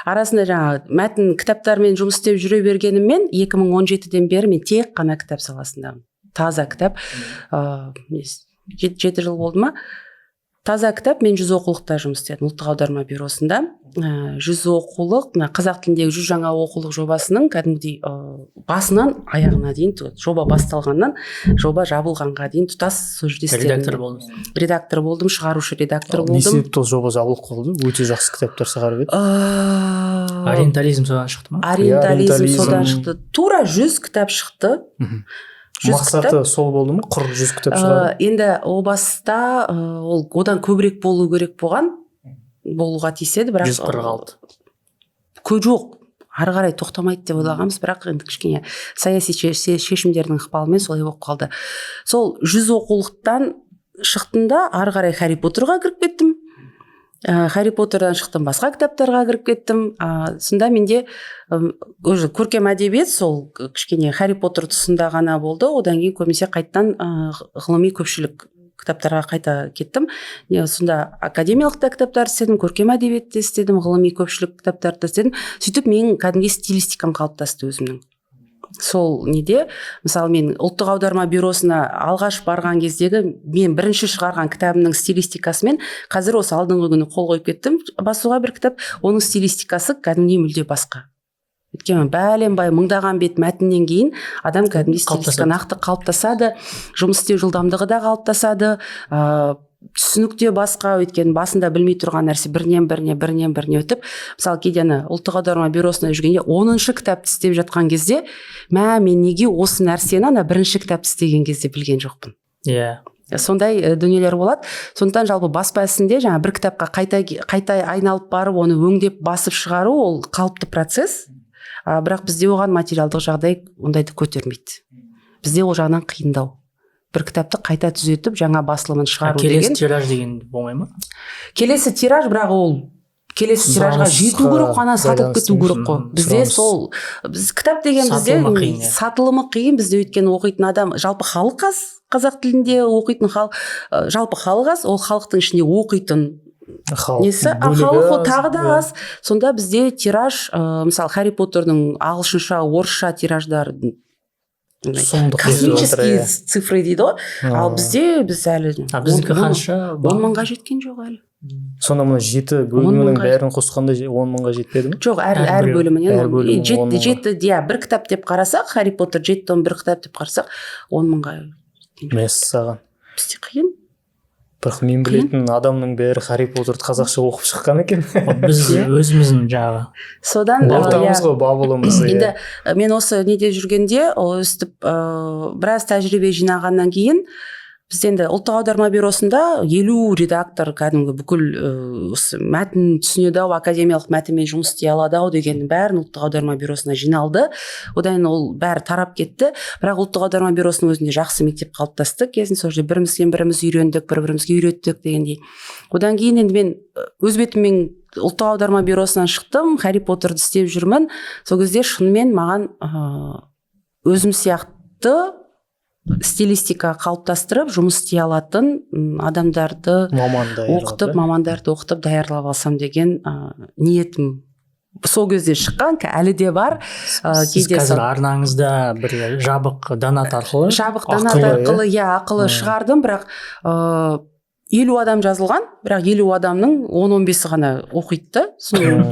арасында жаңағы мәтін кітаптармен жұмыс істеп жүре бергеніммен, 2017-ден бері мен тек қана кітап саласындамын. Таза кітап, 7 жыл болды ма, таза кітап. Мен «Жүз оқулықта» жұмыс істедім, ұлттық аударма бюросында. «Жүз оқулық», мына қазақ тіліндегі 100 жаңа оқулық жобасының кәдімгідей басынан аяғына дейін, жоба басталғаннан жоба жабылғанға дейін тұтас сол жерде істедім. Редактор болдыңыз. Редактор болдым, шығарушы редактор Не болдым. себепті ол жоба жабылып қалды? Өте жақсы кітаптар шығарып еді. Ориентализм содан шықты ма? Ориентализм Ориентализм. содан шықты. Тура 100 кітап шықты. 100 Мақсаты кітап. сол болды ма, құр 100 кітап шығару? Енді о баста ол одан көбірек болу керек болған, болуға тиіс еді, бірақ 146. Жоқ, ары қарай тоқтамайды деп ойлағанбыз, бірақ енді кішкене саяси шешімдердің ықпалымен солай болып қалды. Сол «Жүз оқулықтан» шықтым да, ары қарай «Харри Поттерға» кіріп кеттім. «Харри Поттердан» шықтым, басқа кітаптарға кіріп кеттім. Сонда менде уже көркем әдебиет сол кішкене «Харри Поттер» тұсында ғана болды. Одан кейін көбінесе қайтадан ғылыми көпшілік кітаптарға қайта кеттім. Не, сонда академиялық та кітаптар істедім, көркем әдебиетте істедім, ғылыми көпшілік кітаптарды да істедім. Сөйтіп менің кәдімгідей стилистикам қалыптасты өзімнің. Сол неде, мысалы, мен Ұлттық аударма бюросына алғаш барған кездегі мен бірінші шығарған кітабымның стилистикасымен қазір, осы алдыңғы күні қол қойып кеттім басуға бір кітап, оның стилистикасы кәдімгідей мүлде басқа. Өйткені бәленбай мыңдаған бет мәтіннен кейін адам кәдімгідей стилистика Қалыптасады. нақты қалыптасады, жұмыс істеу жылдамдығы да қалыптасады, түсінік те басқа. Өйткені басында білмей тұрған нәрсе бірінен біріне, бірінен біріне өтіп, мысалы, кейде ана Ұлттық аударма бюросында жүргенде, 10-шы кітапты істеп жатқан кезде, мә, мен неге осы нәрсені ана бірінші кітапты істеген кезде білген жоқпын? Сондай дүниелер болады. Сондықтан жалпы баспа ісінде жаңа бір кітапқа қайта қайта айналып барып, оны өңдеп басып шығару — ол қалыпты процесс. Бірақ бізде оған материалдық жағдай ондайды көтермейді. Бізде ол жағынан қиындау, бір кітапты қайта түзетіп, жаңа басылымын шығару Келесі деген. тираж деген болмай ма? Келесі тираж, бірақ ол келесі тиражға жету керек қой, ана сатылып байланысты кету керек қой. Бізде Сұраныс. сол біз кітап деген бізде Сатылымы қиын, иә. Сатылымы қиын бізде, өйткені оқитын адам, жалпы халық аз. Қазақ тілінде оқитын халық, жалпы халық аз, ол халықтың ішінде оқитын Халық несі, а бөлігі халық ол аз, тағы да иә. аз. Сонда бізде тираж, мысалы, Харри Поттердің ағылшынша, орысша тираждары андай Сұмдық. космические Иә. цифры дейді ғой. Ал бізде, біз әлі А біздікі қанша? 10 мыңға жеткен жоқ әлі. Сонда мына жеті Он бөлімінің мыңға. бәрін қосқанда 10 мыңға жетпеді ме? Жоқ, әр әр Әрбіреу. бөлімінен Әр бөлімі 10 мыңға. жеті, иә, бір кітап деп қарасақ, Харри Поттер жеті том, бір кітап деп қарасақ, 10 мыңға жеткен жоқ. Мәссаған! Бізде қиын. Бірақ мен білетін адамның бәрі Харри Поттерді қазақша оқып шыққан екен. Біз өзіміздің жаңағы Содан Ортамыз иә. ғой, бабылымыз, иә. Енді мен осы неде жүргенде, өстіп біраз тәжірибе жинағаннан кейін, бізде енді Ұлттық аударма бюросында 50 редактор, кәдімгі бүкіл осы мәтін түсінеді ау, академиялық мәтінмен жұмыс істей алады ау дегеннің бәрін Ұлттық аударма бюросына жиналды. Одан кейін ол бәрі тарап кетті, бірақ Ұлттық аударма бюросының өзінде жақсы мектеп қалыптасты кезінде. Сол жерде бірімізден біріміз үйрендік, бір бірімізге үйреттік дегендей. Одан кейін енді мен өз бетіммен Ұлттық аударма бюросынан шықтым, Харри Поттерді істеп жүрмін. Сол кезде шынымен маған өзім сияқты стилистика қалыптастырып жұмыс істей алатын адамдарды Маман даярлап, оқытып, иә? мамандарды оқытып, даярлап алсам деген ниетім сол кезде шыққан, әлі де бар. Сіз Кейде қазір арнаңызда бір жабық донат арқылы Жабық донат Ақылы, иә? арқылы, иә, ақылы шығардым. Бірақ 50 адам жазылған, бірақ 50 адамның 10-15-і ғана оқиды да.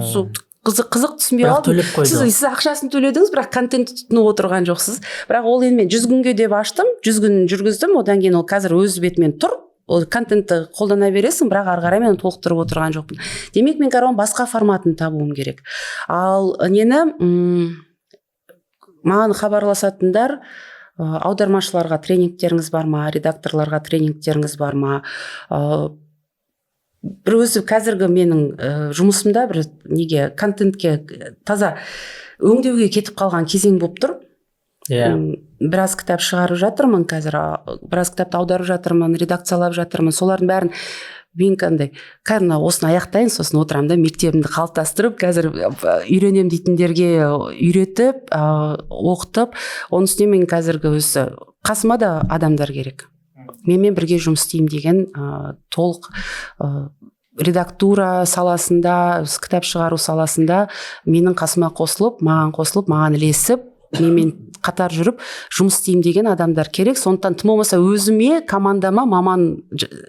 Сол қызық, түсінбей Бірақ қалдым. төлеп қойды. Сіз ақшасын төледіңіз, бірақ контент тұтынып отырған жоқсыз. Бірақ ол енді мен 100 күнге деп аштым, 100 күн жүргіздім. Одан кейін ол қазір өз бетімен тұр. Ол контентті қолдана бересің, бірақ ары қарай мен толықтырып отырған жоқпын. Демек, мен қазір оның басқа форматын табуым керек. Ал нені, маған хабарласатындар, аудармашыларға тренингтеріңіз бар ма, редакторларға тренингтеріңіз бар ма? Бір өзі қазіргі менің жұмысымда бір неге, контентке, таза өңдеуге кетіп қалған кезең болып тұр. Біраз кітап шығарып жатырмын қазір, біраз кітапты аударып жатырмын, редакциялап жатырмын. Солардың бәрін мен қандай, қазір мына осыны аяқтайын, сосын отырамын да, мектебімді қалыптастырып, қазір үйренемін дейтіндерге үйретіп, оқытып. Оның үстіне мен қазіргі өзі қасыма да адамдар керек, менімен бірге жұмыс істеймін деген, толық редактура саласында, кітап шығару саласында менің қасыма қосылып, маған қосылып, маған ілесіп, менімен қатар жүріп жұмыс істеймін деген адамдар керек. Сондықтан тым болмаса өзіме, командама маман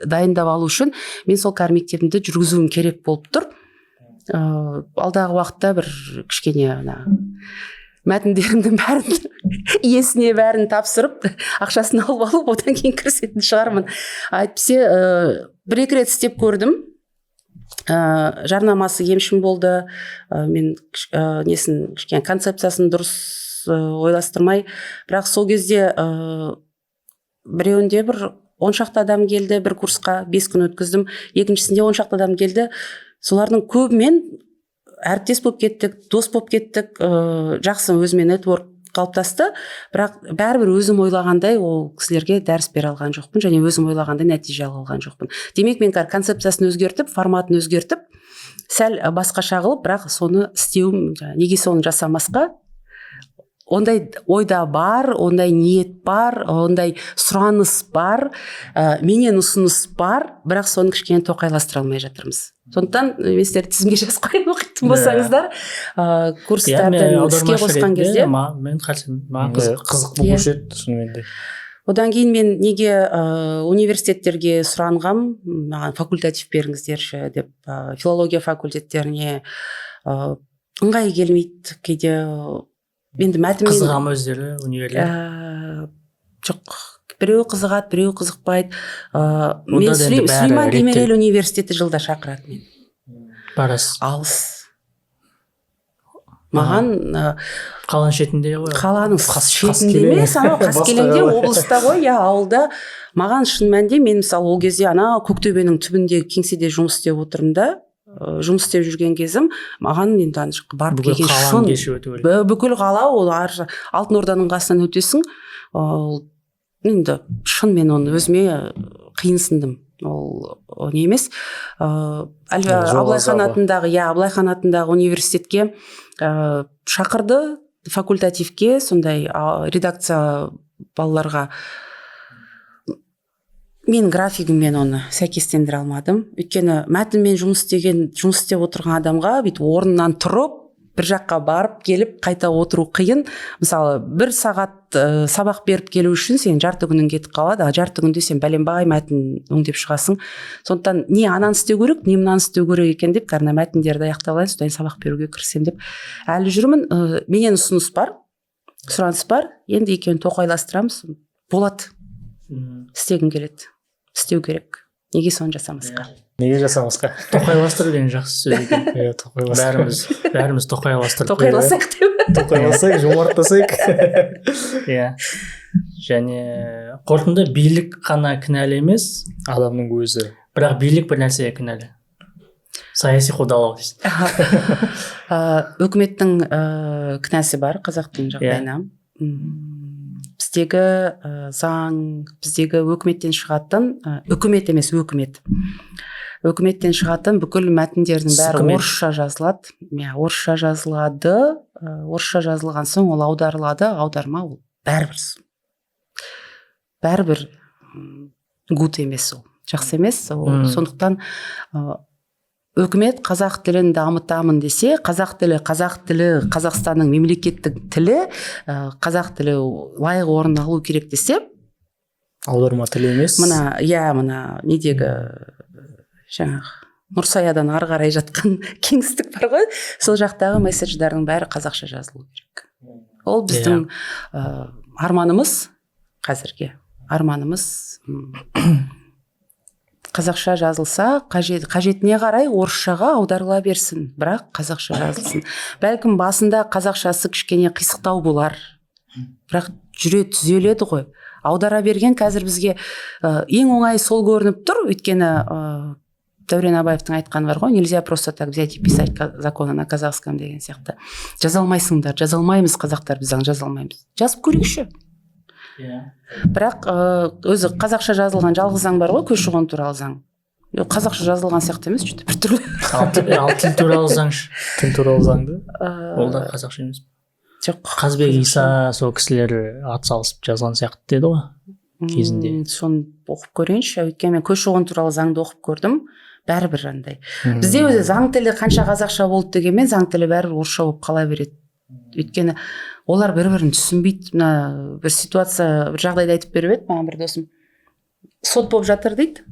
дайындап алу үшін мен сол кәрі мектебімді жүргізуім керек болып тұр. Алдағы уақытта бір кішкене ана мәтіндерімдің бәрін иесіне, бәрін тапсырып, ақшасын алып алып, одан кейін кірісетін шығармын. Әйтпесе бір екі рет істеп көрдім, жарнамасы кемшін болды. Мен несін, кішкене концепциясын дұрыс ойластырмай. Бірақ сол кезде біреуінде бір он шақты адам келді бір курсқа, 5 күн өткіздім. Екіншісінде он шақты адам келді. Солардың көбімен әріптес болып кеттік, дос болып кеттік, жақсы өзіме network қалыптасты. Бірақ бәрібір өзім ойлағандай ол кісілерге дәріс бере алған жоқпын және өзім ойлағандай нәтиже ала алған жоқпын. Демек, мен қазір концепциясын өзгертіп, форматын өзгертіп, сәл басқаша қылып, бірақ соны істеуім, жаңағы неге соны жасамасқа? Ондай ойда бар, ондай ниет бар, ондай сұраныс бар, менен ұсыныс бар, бірақ соны кішкене тоқайластыра алмай жатырмыз. Сондықтан мен сіздерді тізімге жазып қояйын, оқитын болсаңыздар, курстарды іске қосқан кезде. Мен қарсы, маған қызық. Қызық болушы еді шынымен де. Одан кейін мен неге университеттерге сұранғам, маған факультатив беріңіздерші деп, филология факультеттеріне ыңғайы келмейді кейде. Енді мәтінмен Қызыға ма өздері универлер? Жоқ, біреуі қызығады, біреуі қызықпайды. Мен Сүлейман Демирел университеті жылда шақырады мені. Барасыз? Алыс маған. Қаланың шетінде ғой. Қаланың шетінде емес, анау Қаскелеңде, облыста ғой, иә, ауылда. Маған шын мәнінде, мен мысалы ол кезде анау Көктөбенің түбіндегі кеңседе жұмыс істеп отырмын да, жұмыс істеп жүрген кезім, маған енді ана жаққа барып келген шын бүкіл қала, ол ар Алтын Орданың қасынан өтесің. Ол енді шын, мен оны өзіме қиынсындым, ол не емес. Абылай хан атындағы, иә, Абылай хан атындағы университетке шақырды факультативке, сондай редакция балаларға. Мен графигіммен оны сәйкестендіре алмадым, өйткені мәтінмен жұмыс істеген, жұмыс істеп отырған адамға бүйтіп орнынан тұрып, бір жаққа барып келіп, қайта отыру қиын. Мысалы, бір сағат сабақ беріп келу үшін сен жарты күнің кетіп қалады, а жарты күнде сен бәленбай мәтін өңдеп шығасың. Сондықтан не ананы істеу керек, не мынаны істеу керек екен деп, кәдімгі мәтіндерді аяқтап алайын, содан кейін сабақ беруге кірісемін деп әлі жүрмін. Менен ұсыныс бар, сұраныс бар, енді екеуін тоқайластырамыз, болады. Істегім келеді, істеу керек, неге соны жасамасқа? Неге жасамасқа? Тоқайластыру деген жақсы сөз екен. Иә, тоқайластыру. Бәріміз тоқайластырып. Тоқайласақ деп. Тоқайласайық, жомарттасайық. Иә, және қорытынды: билік қана кінәлі емес. Адамның өзі. Бірақ билік бір нәрсеге кінәлі: саяси қудалау дейсің. Үкіметтің кінәсі бар қазақ тілінің жағдайына. Біздегі заң, біздегі өкіметтен шығатын, үкімет емес, өкімет, өкіметтен шығатын бүкіл мәтіндердің бәрі Үкімет. орысша жазылады, иә, орысша жазылады. Орысша жазылған соң ол аударылады. Аударма ол бәрібір good емес, ол жақсы емес ол. Сондықтан үкімет қазақ тілін дамытамын десе, қазақ тілі Қазақстанның мемлекеттік тілі, қазақ тілі лайық орын алу керек десе, Аударма тілі емес. Мына, иә, мына недегі, жаңағы Нұрсаядан ары қарай жатқан кеңістік бар ғой, сол жақтағы месседждардың бәрі қазақша жазылу керек. Ол біздің арманымыз, қазірге арманымыз. Қазақша жазылса, қажетіне қарай орысшаға аударыла берсін, бірақ қазақша жазылсын. Бәлкім, басында қазақшасы кішкене қисықтау болар, бірақ жүре түзеледі ғой. Аудара берген қазір бізге ең оңай сол көрініп тұр, өйткені Дәурен Абаевтың айтқаны бар ғой: «Нельзя просто так взять и писать законы на казахском» деген сияқты. Жаза алмайсыңдар, жаза алмаймыз, қазақтар, біз заң жаза алмаймыз. Жазып көрейікші. Бірақ өзі қазақша жазылған жалғыз заң бар ғой, көші қон туралы заң. Қазақша жазылған сияқты емес, что то біртүрлі. Ал тіл туралы заң ше? Тіл туралы заңды. Ол да қазақша емес. Жоқ. Қазбек Иса, сол кісілер атсалысып жазған сияқты деді ғой кезінде. Соны оқып көрейінші, өйткені мен көші қон туралы заңды оқып көрдім, бәрібір андай. Бізде өзі заң тілі қанша қазақша болды дегенмен, заң тілі бәрібір орысша болып қала береді, өйткені олар бір бірін түсінбейді. Мына бір ситуация, бір жағдайды айтып беріп еді маған бір досым. Сот болып жатыр дейді.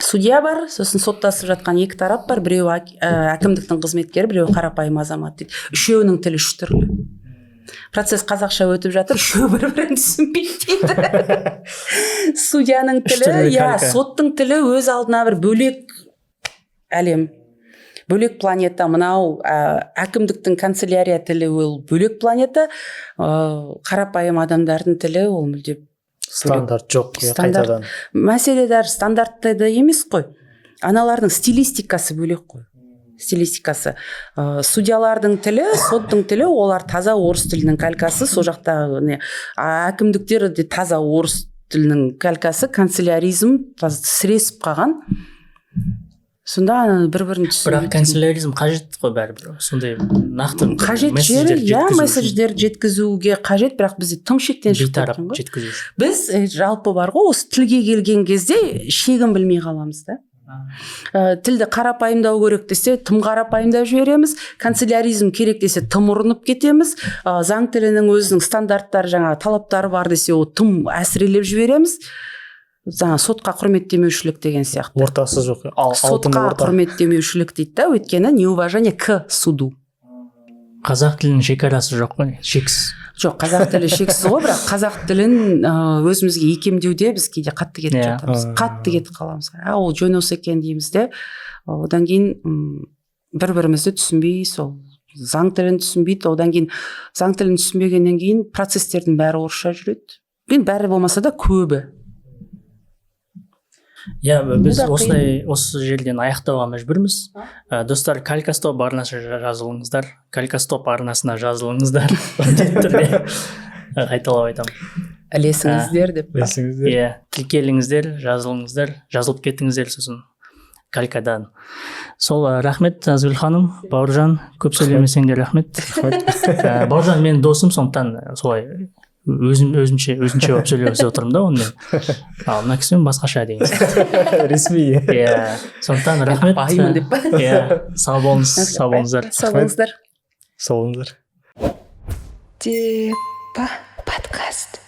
Судья бар, сосын соттасып жатқан екі тарап бар: біреуі әкімдіктің қызметкері, біреуі қарапайым азамат дейді. Үшеуінің тілі үш түрлі, процесс қазақша өтіп жатыр, үшеуі бір бірін түсінбейді дейді. Судьяның Үш тілі, түрлі иә, калька. Соттың тілі өз алдына бір бөлек әлем, бөлек планета. Мынау әкімдіктің канцелярия тілі, ол бөлек планета, қарапайым адамдардың тілі ол мүлде Стандарт жоқ, иә. Стандарт. Қайтадан. Мәселе даже стандартта да емес қой, аналардың стилистикасы бөлек қой, стилистикасы. Судьялардың тілі, соттың тілі, олар таза орыс тілінің калькасы, сол жақтағы не, а әкімдіктер де таза орыс тілінің калькасы, канцеляризм таза сіресіп қалған. Сонда ана бір бірін Бірақ түсінбей. канцеляризм қажет қой бәрібір, сондай нақты бір Қажет жері, месседждерді иә, жеткізу үшін. месседждерді жеткізуге қажет, бірақ бізде тым шектен шығып Бейтарап кеткен ғой. жеткізу үшін. Біз жалпы бар ғой, осы тілге келген кезде шегін білмей қаламыз да. Тілді қарапайымдау керек десе, тым қарапайымдап жібереміз, канцеляризм керек десе, тым ұрынып кетеміз, заң тілінің өзінің стандарттары, жаңағы талаптары бар десе, ол тым әсірелеп жібереміз, жаңа сотқа құрметтемеушілік деген сияқты. Ортасы жоқ, ал алтын Сотқа орта. құрметтемеушілік дейді да, өйткені неуважение к суду. Қазақ тілінің шекарасы жоқ қой, шексіз. Жоқ, қазақ тілі шексіз ғой, бірақ қазақ тілін өзімізге икемдеуде біз кейде қатты кетіп жатамыз. Қатты кетіп қаламыз, а ол жөн осы екен дейміз де, одан кейін бір бірімізді түсінбей, сол заң тілін түсінбейді. Одан кейін заң тілін түсінбегеннен кейін процесстердің бәрі орысша жүреді, енді бәрі болмаса да, көбі. Иә, біз да қиын. Осылай осы жерден аяқтауға мәжбүрміз. Достар, Калькастоп арнасына жазылыңыздар, Калькастоп арнасына жазылыңыздар міндетті түрде. Қайталап айтамын. Ілесіңіздер деп па? Білесіңіздер. Иә, тіркеліңіздер, жазылыңыздар, жазылып кетіңіздер сосын калькадан. Сол, рахмет, Назгүл ханым, Бауыржан, көп сөйлемесең де рахмет. Бауыржан менің досым, сондықтан солай өзім өзімше болып сөйлеп отырмын да онымен, ал мына кісімен басқаша деген сияқты. Ресми. Иә, сондықтан рахмет. Апайымын деп па? Иә, сау болыңыз, сау болыңыздар. Сау болыңыздар. Сау болыңыздар. Депа подкаст.